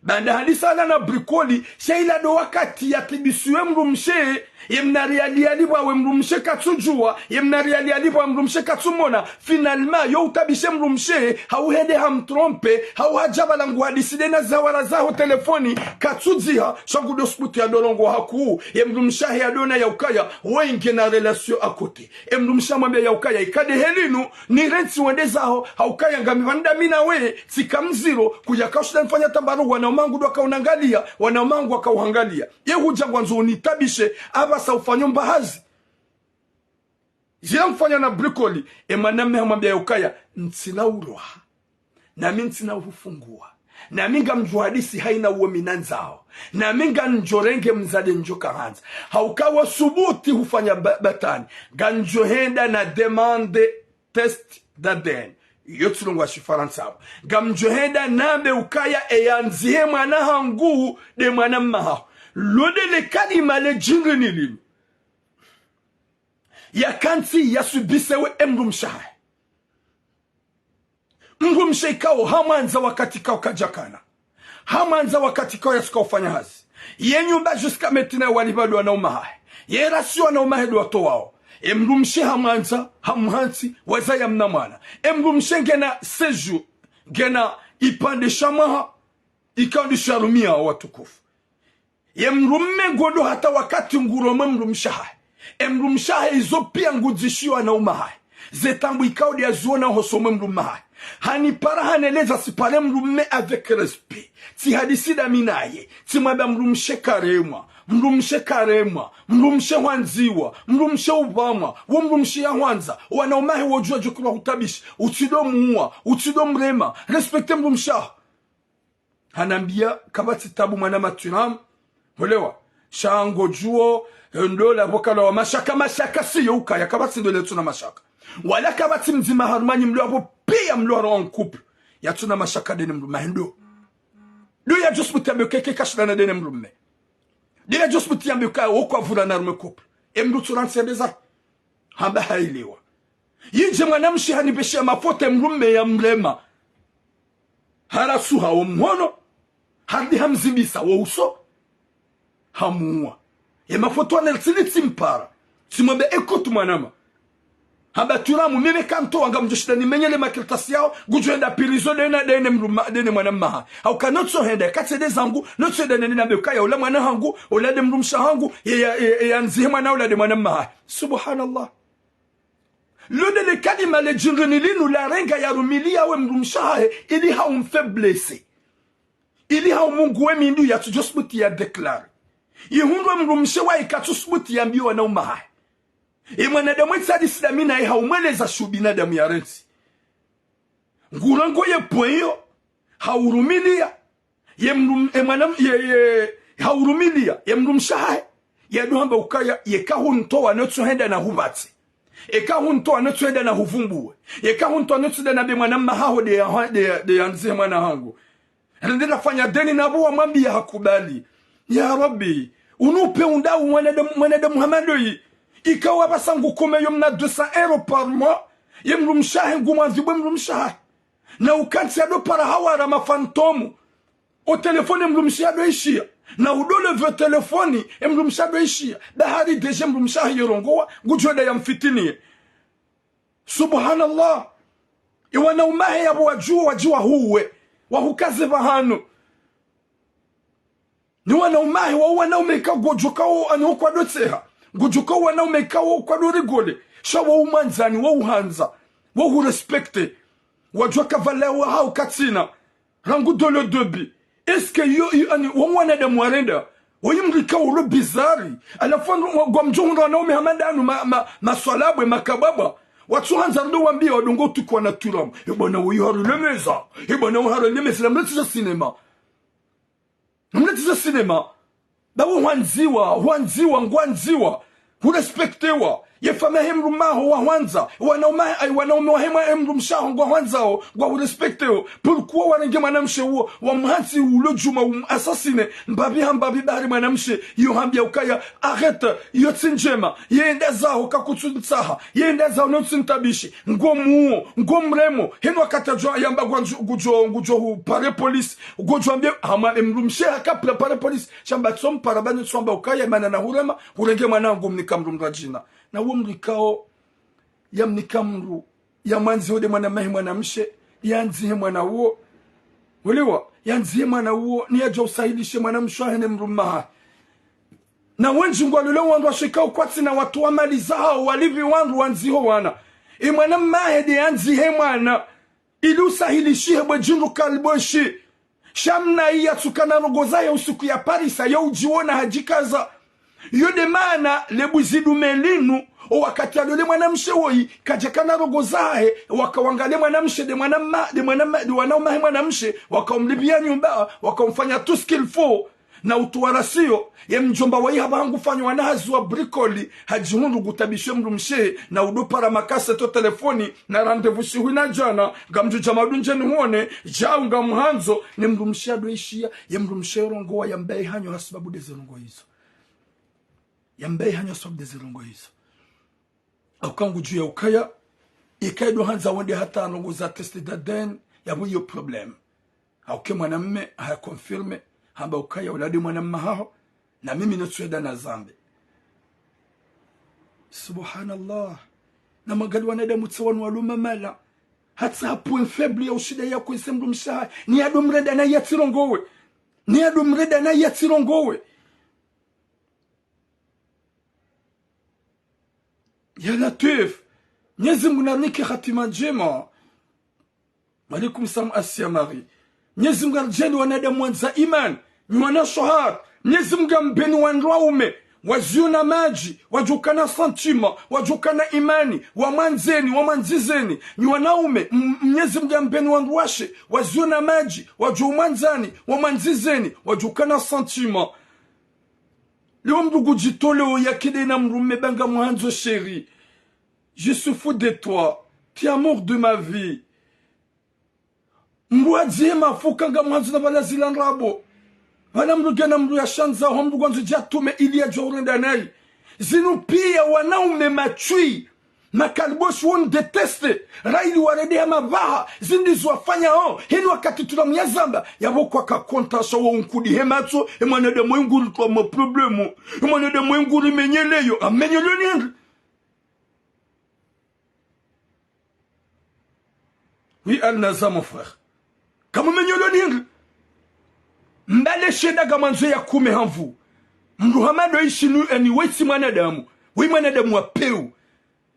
Baanda handisa wana na bricoli, she ila ndo wakati yatibisiwe mdrumshe, ye mna riali yalipvwa we mdrumshe katsudjuwa, ye mna riali yalipvwa mdrumshe katsumona, finalement, yo utabishe mdrumshe, hau hende hamtromper, hau hadja pvala nguhadisi de na zawara zaho telefoni, katsudziha, sha ngudo subuti yado longowa hakuu, ye mdrumshe wahe yadona ya ukaya, woyi ngena relation à côté. E mdrumshe hamwambia ya ukaya, ika de heli inu, nirentsi wende zaho, ha ukaya ngami pvanu ndami na we, tsika mdziro, kudjaka ushinda nifanya tambaru, wanaume wangu ndo wakaunangalia, wanaume wangu wakauhangalia. Ye hudja ngwandzo unitabishe, apvasa ufanyo mbahazi. Zila mfanya na bricoli, e mwanamme hamwambia ya ukaya, ntsina uroha. Nami ntsina uhufunguwa. Nami ngamdjo hadisi haina uwo mi nandzao. Nami ngamdjo renge mdzadze ndjo kahandza. Hauka wo subuti hufanya ba-, batwani. Ngamdjo henda na demande test d'A D N. Yo tsi longowa shifarantsa apvo. Ngamdjo henda nambe ukaya e yandzihe mwana hangu de mwana mma haho. Lo de le kalima le djindri ni linu. Yakantsi yasubise we emdrumshe hahe. Mdrumshe ikao hamwandza wakati ikao kadjakana. Hamwandza wakati ikao yatsuka ufanya hazi. Ye nyumba jusqu'à maintenant wali pvado wana umahahe. Ye rasi wana umahe ndo watowao. Emdrumshe hamwandza, hamhantsi, waza yamna mwana. Emdrumshe ngena séjour, ngena ipvandre sha mwaha, ikao ndo sharumia watukufu. Ye mdrumme ngondo hata wakati nguromwe mdrumshe hahe. Emdrumshe hahe izo pia ngudzishiwa na umahahe. Ze taabu ikao ndo yaziona hosoni mwe mdrumme hahe. Hanipara haneleza sipare mdrumme avec respect. Tsihadisi ndami naye. Tsimwambia mdrumshe karemwa. Mdrumshe karemwa. Mdrumshe hwandziwa. Mdrumshe upvamwa. Wo mdrumshe yahwandza. Wana umahe wodjuwa djukuru hutabishi. Utsido muwa. Utsido mrema. Respecte mdrumshe haho. Hanambia, kapvatsi taabu mwana matwiramu. Mwelewa? Sha ngodjuo, eh, ndola pvo kalawa mashaka, mashaka siyo ukaya, kapvatsi ndola yatsuna mashaka. Wala kapvatsi mdzima harumwa nyi mlio apvo pia mlio harumwa en couple yatsuna mashaka ndene mdrumme hahe ndo. Ndo yadjo subuti yambe keke kashindana ndene mdrumme. Ndo yadjo subuti yambe kaya, wo kwavura na harumwa couple. Emdru tsu rantsi yende zahe. Hamba haelewa. Yidje mwanamshe hanipvesha mafoto emdrumme yamrema. Harasuha wo mhono, harudi hamzimbisa wo uso, hamuwa. Ye mafoto yaneltsini tsimpara. Tsimwambe, écoute mwanama. Hamba twiramu, mimi kanto wanga mdjoshinda nimenyele makartasi yao, ngudjoenda prison ndena, ndene mdruma, ndene mwana mmaha. Hauka notsohenda, katsi nde zangu, notsohenda nene nambe ukaya, ula mwana hangu, ula nde mdrumshe hangu, ye, ye, ye, ye yandzihe mwana, ula nde mwana mmaha. Subhanallah. Lo ndele kalima le djindri ni linu larenga yarumilia we mdrumshe hahe, ili haumfaiblesse. Ili haumunguwe mindru yatsudjo subuti ya déclare. Ihundrwe mdrumshe wahe katsu subuti yambie wana umahahe. Ye mwanadamu etsi hadisi ndami naye haumweleza sha ubinadamu yarentsi. Ngurango ye point iyo, haurumilia. Ye mdrum-, ye mwana, ye, ye, haurumilia, ye mdrumshe hahe. Yado hamba ukaya, yeka huntowa notsohenda nahupvatse. Eka huntowa notsohenda nahuvumbuwe. Yeka huntowa notsohenda nambe mwana mmahaho nde ya, nde ya, nde yandzihe mwana hangu. Rende nafanya deni napvo wamwambia hakubali. Ya Rabbi, unupve undau mwanadamu, mwanadamu hama ndoyi. Ikao pvasa ngukumeyo mna deux cents euros par mois. Ye mdrumshe hahe ngumwadhibu we mdrumshe hahe. Na ukantsi yado para hawara ma fantôme. O telefoni emdrumshe yado ishia. Na udo lever telefoni emdrumshe yado ishia. Bahari déjà emdrumshe hahe yorongowa, ngudjo enda yamfitiniye. Subhanallah. Ye wana umahe yapvo wadjuo wadjiwa huwe. Wahukaze pvahanu. Ni wana umahe wa wana ume ikao ngodjo kao ani wo kwado tseha. Ngodjo kao wana ume ikao wo kwado rigole. Sha wo umwandzani, wo uhandza, wo hurespecte. Wadjuwa ka valeur wahao katsina. Rangu dès le début. Est-ce que yo, yo, ani, wo mwanadamu warenda? Woyi mdru ikao ulo bizarre. Halafu ndo, wa, ngwamdjo hundra wana ume hama ndanu ma, ma, maswalabwe, makabwabwa. Watsuhandza ndo wambie wadongo utukwa na twiramu. E bwana woyi hari lemeza. E bwana woyi hari lemeza. Namletiza cinéma. Namletiza cinéma. Ba wo hwandziwa, hwandziwa, ngwandziwa. Hurespectewa. Ye famiyi yahe mdrumme haho wahwandza. Wana umahe, ay, wana ume wahe mwa, emdrumshe haho ngwahwandzao, ngwahurespecteo. Pourquoi warenge mwanamshe uwo, wamhantsi ulo djuma, um assassine, mbapvi ha mbapvi bahari mwanamshe, yo hambia ukaya, arrête, yo tsi ndjema, yenda zaho kakutsu ntsaha, yenda zaho notsi ntabishi, ngomuo, ngomremo, heno wakati adjo yamba ngwandzo, ngudjo, ngudjo hupare police, ngudjo ambie, hama emdrumshe haka préparé police, shamba tsompara bani tswamba ukaya, mana nahurema, hurenge mwana hangu mnika mdru mradjina. Na wo mdru ikao, yamnika mdru, yamwandzihe nde mwana mmahe mwanamshe, yandzihe mwana uwo. Uliwa, yandzihe mwana uwo, ni yadjo usahilishe mwanamshe wahe ne mdrumme hahe. Na wendji ngwalole wandru washikao kwatsina wandru wa mali zahao, walipvi wandru wandziho wana. Ye mwana mmahe nde yandzihe mwana. Ili usahilishihe bwe djindru kalibweshi. Sha mna iya tsukana rogo zahe usiku ya parisa, yo udjiona hadjikaza. Yo nde mana le buzi dume linu, o wakati yalole mwanamshe woyi, kadjakana rogo zahe, waka wangaliye mwanamshe, nde mwana mma, nde mwana mma, nde wana umahe mwanamshe, waka umlipviya nyumba, waka umfanya tout ce qu'il faut. Na utuwarasiyo, ye mdjomba wayi hapvaha ngufanyo wana hazi wa bricole, hadjihundru ngutabishe mdrumshe, na udopara makase to telefoni, na rendez-vous shihu na djana, ngamdjo dja madu ndjeni huone, djau ngamhandzo, ne mdrumshe yado ishiya, ye mdrumshe yorongowa yambaye hanyo hasibabu nde ze ndrongoo izo. Yambaye hanyo hasibabu nde ze ndrongoo izo. Hauka ngudjuwa ukaya, ikaya ndo handza wende hata ndrongoo za test d'A D N, yapvo iyo problème. Hauka mwanamme haya confirmé, hamba ukaya ula nde mwanamme haho, na mimi notsuwenda nazambe. Subhanallah. Na mwangalie wanadamu tsi wanu waluma mala. Hata ha point faible ya ushida ya kwese mdrumshe hahe, ni yado mrenda na yatsirongowe. Ni yado mrenda na yatsirongowe. Ya Latwif, Mnyezi Mungu narinike hatima ndjema. Wa alaikum salam, Asia Marie. Mnyezi Mungu aridjaanlie wanadamu wandza imani, nyi wanashe hatru. Mnyezi Mungu ambeni wandruwaume, waziona madji, wadjokana sentiment, wadjokana imani, wamwandzeni, wamwandzizeni. Nyi wanaume, m-, Mnyezi Mungu ambeni wandruwashe, waziona madji, wadjomwandzani, wamwandzizeni, wadjokana sentiment. Leo mdru ngudjitoleo yakide na mdrume ba ngamwandzo chérie. Je suis fou de toi. Tu es amour de ma vie. Mdru adzihe mafuka ngamwandzo na pvala zila ndrabo. Pvala mdru ngena mdru yashandza ho mdru ngwandzo djatume ili yadjuwa urenda nayi. Zinu piya wanaume matswi. Makaliboshi wo ndeteste, raili warende ya mapvaha, zindri ziwafanyao, heni wakati tulamu yazamba, yapvo kwaka kontasha wo unkudi he matso, e mwanadamu nguri twa ma problème, e mwanadamu nguri menyeleyo, amenyeleyo ni hindri. Oui, Al Naza, mon frère. Kamumenyeleyo ni hindri. Mbale shenda ngamwandzo ya kume ha nvu. Mdru hama ndo ishi nu, eni we tsi mwanadamu. We mwanadamu wa pewu.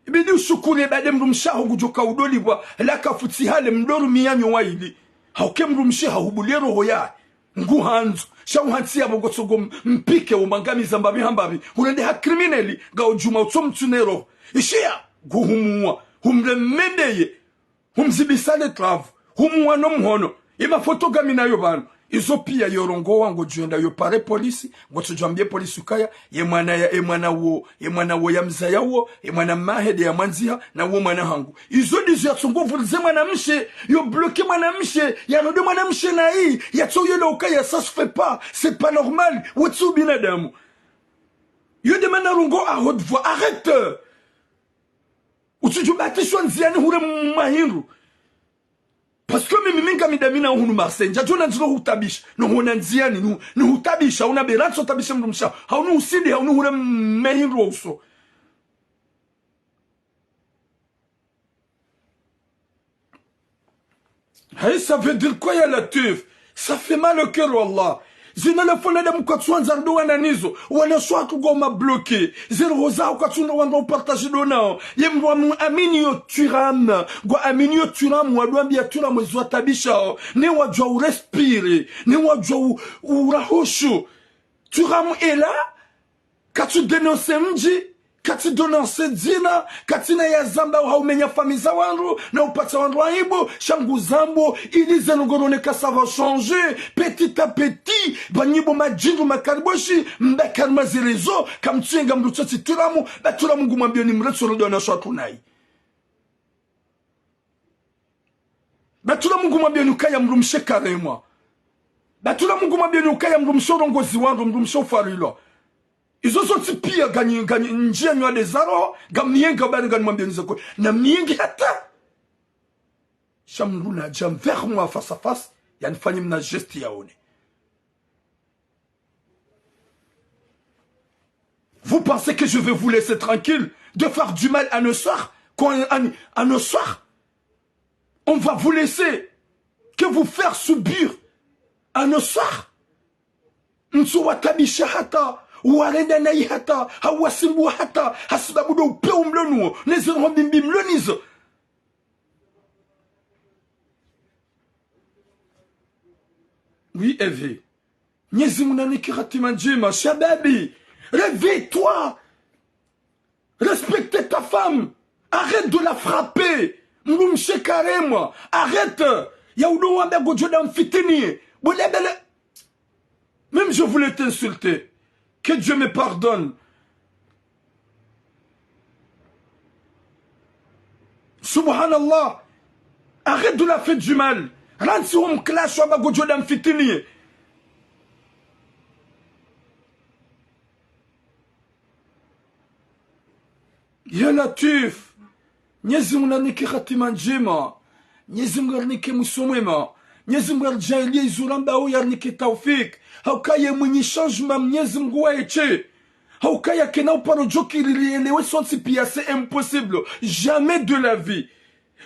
Ibidi ushukuri baada mdrumshe haho ngudjoka udolipvwa, la kafutsi hale mdru miyanyo wayili. Hauka mdrumshe hahubulie roho yahe. Nguhandzo, sha uhantsi yapvo ngotsogo m-, mpike umwangamiza mbapvi ha mbapvi. Urende ha criminel, ngaudjuma utso mtsune roho. Ishiya, nguhumuwa, humremendeye. Humzibisa le travu, humuwa no mhono. Imafoto ngami nayo pvanu. Izo piya yorongowa ngodjwenda yo pare polisi, ngotsodjwambie polisi ukaya, ye mwana ya, ye mwana wo, ye mwana wo yamzaya wo, ye mwana mahe nde yamwandziha, na wo mwana hangu. Izo ndizo yatsongo vurize mwanamshe, yo bloqué mwanamshe, yaronde mwanamshe nayi, yatsoyela ukaya, ça se fait pas, c'est pas normal, wo tsi ubinadamu. Yo nde mana rongoa à haute voix, arrête. Utsudjubatishwa ndziani hure m-, mahindru. Parce que mimi minga midamina hunu Marseille, ndjadjona ndziro hutabisha. No hona ndziani, nu, ni hutabisha, una beranso tabisha mdrumshe haho. Haunu usindi, haunu hure m-, mehindru wa uso. Hayi, ça veut dire quoi, ya Latwif? Ça fait mal au cœur, wallah. Zina la fona damu kwatsuandza ndo wana nizo. Wana shwatu ngoma bloqué. Zero hoza kwatsu ndo wandru upartage ndo nao. Ye mdru wa mu amini yo Thuram. Ngwa amini yo Thuram, wadwambia Thuram ezo watabishao. Ne wadjwa urespire. Ne wadjwa u-, urahoshu. Thuram est là. Katsu dénoncer mdji, katsu dénoncer dzina, katsina yazamba haumenya famiyi za wandru, na upatsa wandru aibu, sha nguzambo, ili zeno ngoroneka ça va changer, petit à petit, ba nyi bo madjindru makariboshi, mba karima ze réseaux, kamtsuyenga mdru tsotsi Thuram, ba Thuram ngumwambio ni mretso rodo na shwatu nayi. Ba Thuram ngumwambio ni ukaya mdrumshe karemwa. Ba Thuram ngumwambio ni ukaya mdrumshe urongozi wandru, mdrumshe ufarilwa. Izo zontsi pia nganyi, nganyi, ndjia nywa de zaro, ngamniyenga bari nganimwambio ni zakwe. Na mniyengi hata. Sha mdru nadja vers moi face à face, yanifanye mna geste yaone. Vous pensez que je vais vous laisser tranquille de faire du mal à nos sœurs, quand, à, à nos sœurs? On va vous laisser que vous faire subir à nos sœurs? Ntsu watabisha hata, warenda nayi hata, hawasimbua hata, hasibabu ndo upeu mlo nuo, ne ze roho mbimbi mlo nizo. Oui, Eve. Mnyezi Mungu nanike hatima ndjema. Shababi, réveille-toi. Respecte ta femme. Arrête de la frapper. Mdrumshe karemwa. Arrête. Ya udo wamba ngodjo da mfitini. Bole bele. Même je voulais t'insulter. Que Dieu me pardonne. Subhanallah. Arrête de la faire du mal. Rantsi hom clash wamba ngodjo da mfitini. Ya Latwif, Mnyezi Mungu narinike hatima ndjema. Mnyezi Mungu yarinike mwiso mwema. Mnyezi Mungu yaridjaanliye izo rambao, yarinike taufik. Hauka ye mwenye changement Mnyezi Mungu waye tsi. Hauka yakena uparo djo kiri rielewe sontsi piya, c'est impossible. Jamais de la vie.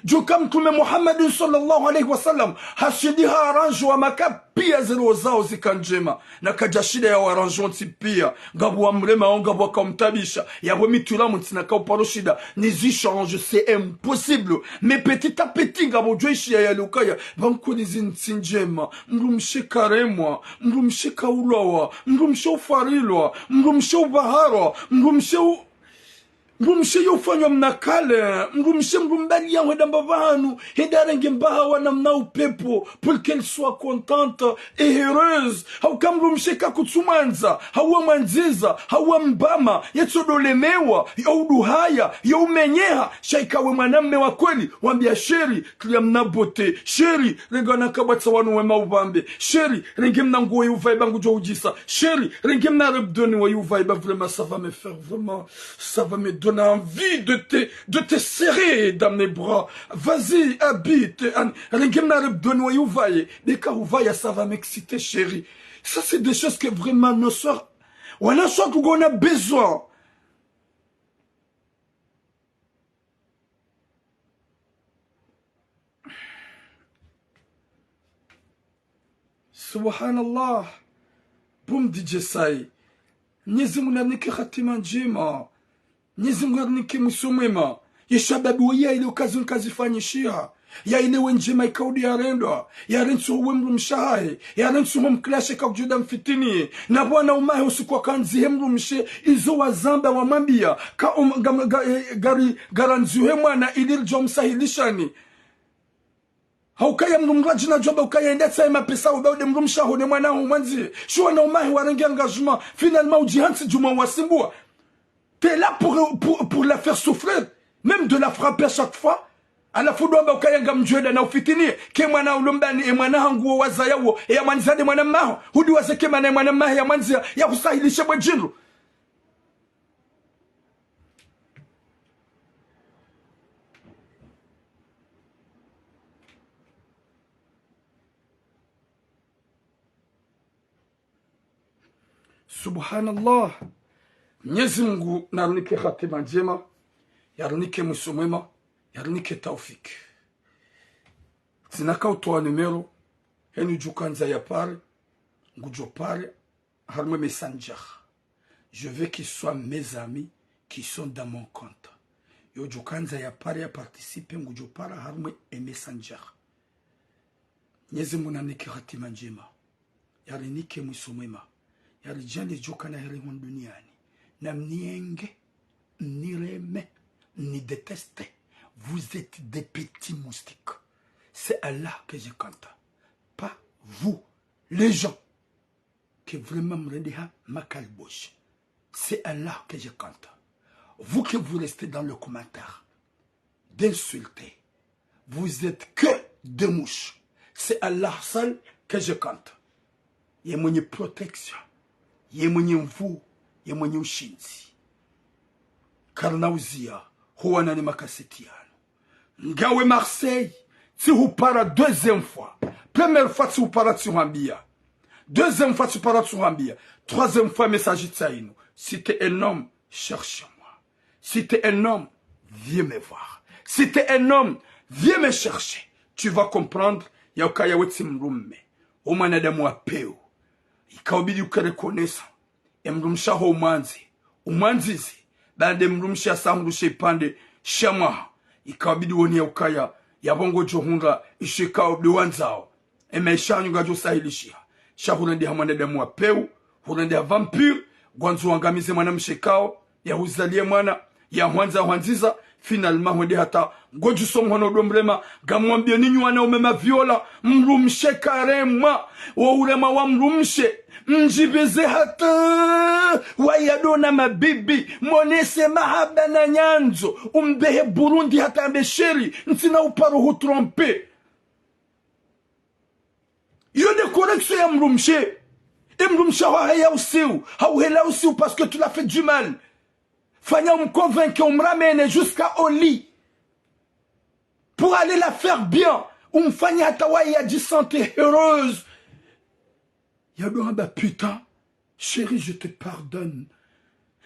Djuka Mtrume Muhammadin swallallahu alayhi wa sallam, hashindi ha arrange wa Maka piya ze roho zao zika ndjema. Na kadjashinda ya wa arrange wontsi piya. Ngapvo wamremao, ngapvo wakaumtabisha. Yapvo mituramu ntsina kauparo shinda ni zi change, c'est impossible. Mais petit à petit, ngapvo djo ishiya yale ukaya, pvanu kweli zi ntsi ndjema. Mdrumshe karemwa, mdrumshe kaulwawa, mdrumshe ufarilwa, mdrumshe ubaharwa, mdrumshe u- mdrumshe yo ufanywa mna kale, mdrumshe mdru mbali ya hwenda mbapvi hanu, hende yarenge mbaha wa namna upepvo, pour qu'elle soit contente et heureuse. Hauka mdrumshe kakutsumwandza, hauwa mwandziza, hauwa mbama, yetsodolemewa, ya uduhaya, ya umenyeha, sha ika we mwanamme wa kweli, wambiya chéri, tulia mna beauté, chéri, renga na kabwatsa wanu wema upvambe, chéri, renge mna nguo yi uvaye ba ngudjo udjisa, chéri, renge mna robe de nuit wa yi uvaye ba, vraiment, ça va me faire, vraiment, ça va me donner envie de te, de te serrer dans mes bras. Vas-y, habille, te, an-, renge mna robe de nuit wa yi uvaye. Deka uvaya, ça va m'exciter, chérie. Ça, c'est des choses que vraiment nos soeurs, wana soeurs, ngwona besoin. Subhanallah. Boum D J Sai. Mnyezi Mungu narinike hatima ndjema. Mnyezi Mungu yarinike mwiso mwema. Ye shababi wo yaelewe uka zinu kazifanyishiha. Yaelewe ndjema ikao ndo yarendwa. Yarentsi ho we mdrumshe hahe. Yarentsi ho mklashe kakudjuda mfitiniye. Na pvwana umahe usiku wakandzihe mdrumshe. Izo wazamba wamwambiya. Ka um, ga, ga, eh, gari, garandzihe mwana ili ridjo msahilishani. Haukaya mdru mdru adjina djwamba ukaya yende yatsahe mapesa uba ude mdrumshe haho ne mwana haho mwandzihe. Sha wana umahe warenge engagement. Finalement udjihantsi djumwa wasimbuwa. T'es là pour, pour, pour la faire souffrir. Même de la frapper à chaque fois. Halafu ndo wamba ukaya ngamdjweda na ufitiniye. Ke mwana ulo mbani, e mwana hangu wo wazaya wo, e ya mwandziha nde mwana mmaho. Hudi waze ke mana e mwana mmahe ya mwandziha, ya husahilishe bwe djindru. Subhanallah. Mnyezi Mungu narinike hatima ndjema, yarinike mwiso mwema, yarinike taufik. Tsina kautowa numéro, heni udjukandza ya pare, ngudjo pare, harumwe Messenger. Je veux qu'ils soient mes amis qui sont dans mon compte. Yo udjukandza ya pare ya participer, ngudjo para harumwe e Messenger. Mnyezi Mungu narinike hatima ndjema. Yarinike mwiso mwema. Yaridjaanliye djokana heri hunu duniani. Na mnienge, mnireme, mnidéteste. Vous êtes des petits moustiques. C'est Allah que je compte. Pas vous, les gens, que vraiment mrendeha makaliboshi. C'est Allah que je compte. Vous que vous restez dans le commentaire d'insulter, vous êtes que des mouches. C'est Allah seul que je compte. Ye mwenye protection, ye mwenye nvu, ye mwenye ushindzi. Karina uziya, huwana ni makaseti yanu. Ngawe Marseille, tsihupara deuxième fois. Première fois tsihupara tsihwambiya. Deuxième fois tsihupara tsihwambiya. Troisième fois message tsi inu. Si t'es un homme, cherche-moi. Si t'es un homme, viens me voir. Si t'es un homme, viens me chercher. Tu vas comprendre, ya ukaya we tsi mdrume. O mwanadamu wa peu. Ikaubidi uke reconnaissant. E mdrumshe haho umwandze, umwandzize, baanda e mdrumshe yasahundru she ipvandre sha mwaha, ikaubidi wone ya ukaya, yapvo ngodjo hundra isho ikao ndo wandzao. E maesha yanyu ngayidjo sahilishiha. Sha hurendeha mwanadamu wa peu, hurendeha vampire, ngwandzo wangamize mwanamshe ikao, yahuzaliye mwana, yahwandza, yahwandziza, finalement hwende hata ngodjuso mhono ndo mrema, ngamwambiyo ninyi wanaume maviola, mdrumshe karemwa, wo uremwa wa mdrumshe, mdjipveze hata, wayadona mabibi, monese mahaba na nyandzo, umbehe Burundi hata ambe chéri, ntsina uparo hutromper. Iyo nde correction ya mdrumshe. E mdrumshe haho haya usiu, hauhela usiu parce que tu l'as fait du mal. Fanya umconvaincre, umramener jusqu'à au lit. Pour aller la faire bien. Umfanye hata waye yadjisente heureuse. Yado hamba, putain, chérie, je te pardonne.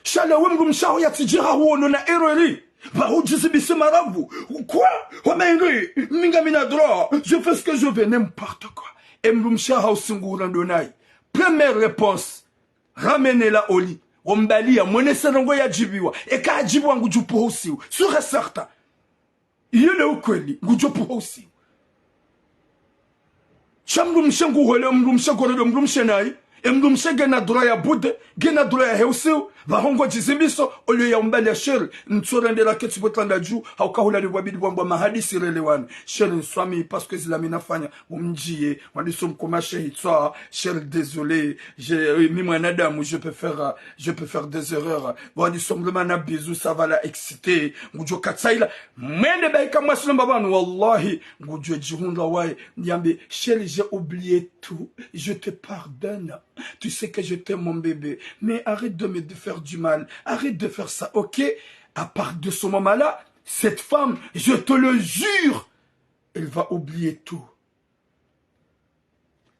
Sha le we mdrumshe waho yatsidjira huono na erreur. Pvaho udjizibise maravu. Quoi? Wamende, mi ngami na droit. Je fais ce que je veux, n'importe quoi. E mdrumshe waho usiku urando naye. Première réponse. Ramener la au lit. Wambalia, mwenese ndrongo yadjibiwa. Eka hadjibiwa ngudjo pvuha usiu. Sûr et certain. Iyo nde ukweli, ngudjo pvuha usiu. Sha mdrumshe nguhole, mdrumshe goredo, mdrumshe nayi. E mdrumshe ngena droit ya bude, ngena droit yahe usiu. Pvaho ngodjizimbiso, olio ya umbalia chérie. Ntsorendera ketsi bwe tanda dju, hauka hula ni bwabidi bwambwa mahadisi relewane. Chérie nswami, parce que zila mi nafanya, umdjiye, wadiso mkoma shehi tswa, chérie désolé, je, euh, mi mwanadamu, je peux faire, euh, je peux faire des erreurs. Wadiso mluma na bisou, ça va la exciter, ngudjo katsaila, mwende baika mwasi lomba pvanu, wallahi, ngudjo djihundra waye, yambe, chérie, j'ai oublié tout, je te pardonne, tu sais que je t'aime mon bébé, mais arrête de me faire du mal, arrête de faire ça, ok? À partir de ce moment-là, cette femme, je te le jure, elle va oublier tout.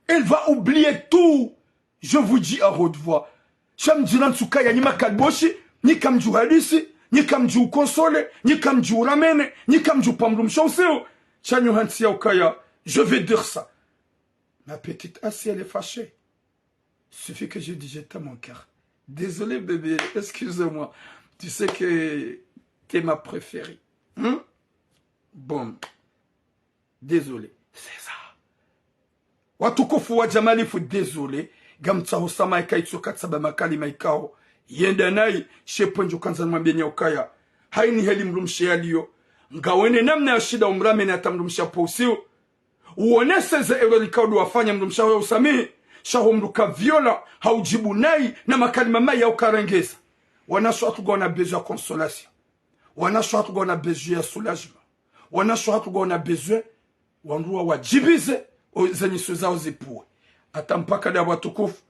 Elle va oublier tout. Je vous dis à haute voix. Sha mdjira ntsuka ya nyi makaliboshi, nyi kamdji uhadisi, nyi kamdji uconsoler, nyi kamdji uramener, nyi kamdji upva mdrumshe usiu. Sha nyi uhantsi ya ukaya, je vais dire ça. Ma petite, ah, si elle est fâchée, suffit que je dis, je t'aime mon cœur. Désolé, bébé, excuse-moi. Tu sais que t'es ma préférée. Hein? Bon. Désolé. C'est ça. Watukufu wa Jamalifu, désolé. Ngamtsaho samaha eka itsoka tsaba makalima ikao yenda nayi, she pvwe ndjo kandza nimwambie nyi ukaya. Haini heli mdrumshe yalio. Ngawene namna ya shinda umramener hata mdrumshe yapvo usiu. Uonese ze erreur ikao ndo wafanya mdrumshe waho ya usamihi. Sha ho mdru ka violent, haudjibu nayi, na makalima mayi ya ukarengeza. Wanashe hatru ngwaona besoin ya consolation. Wanashe hatru ngwaona besoin ya soulagement. Wanashe hatru ngwaona besoin, wandru wa wadjibize, o, ze nyiso zao zipvuhe. Hata mpaka nda watukufu.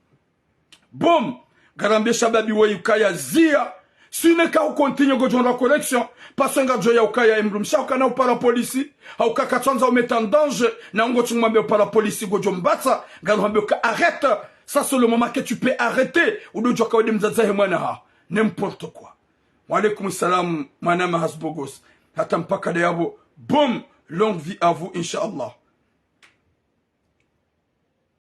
Boom! Ngarambie shababi we ukaya zia. Si neka ucontinue ngodjo ndra correction. Parce que ngadjo ya ukaya e mdrumshe waho kana upara polisi. Hauka katsandza umettre en danger. Na ngotsi mwambie upara polisi ngodjo mbatsa. Ngaruhambie uka arrête. Ça, c'est le moment que tu peux arrêter. Udo djuwa ka wende mdzadze he mwana haho. N'importe quoi. Wa alaikum salam, mwanama Hasbogos. Hata mpaka nda yapvo. Boom! Longue vie à vous, Inch'Allah.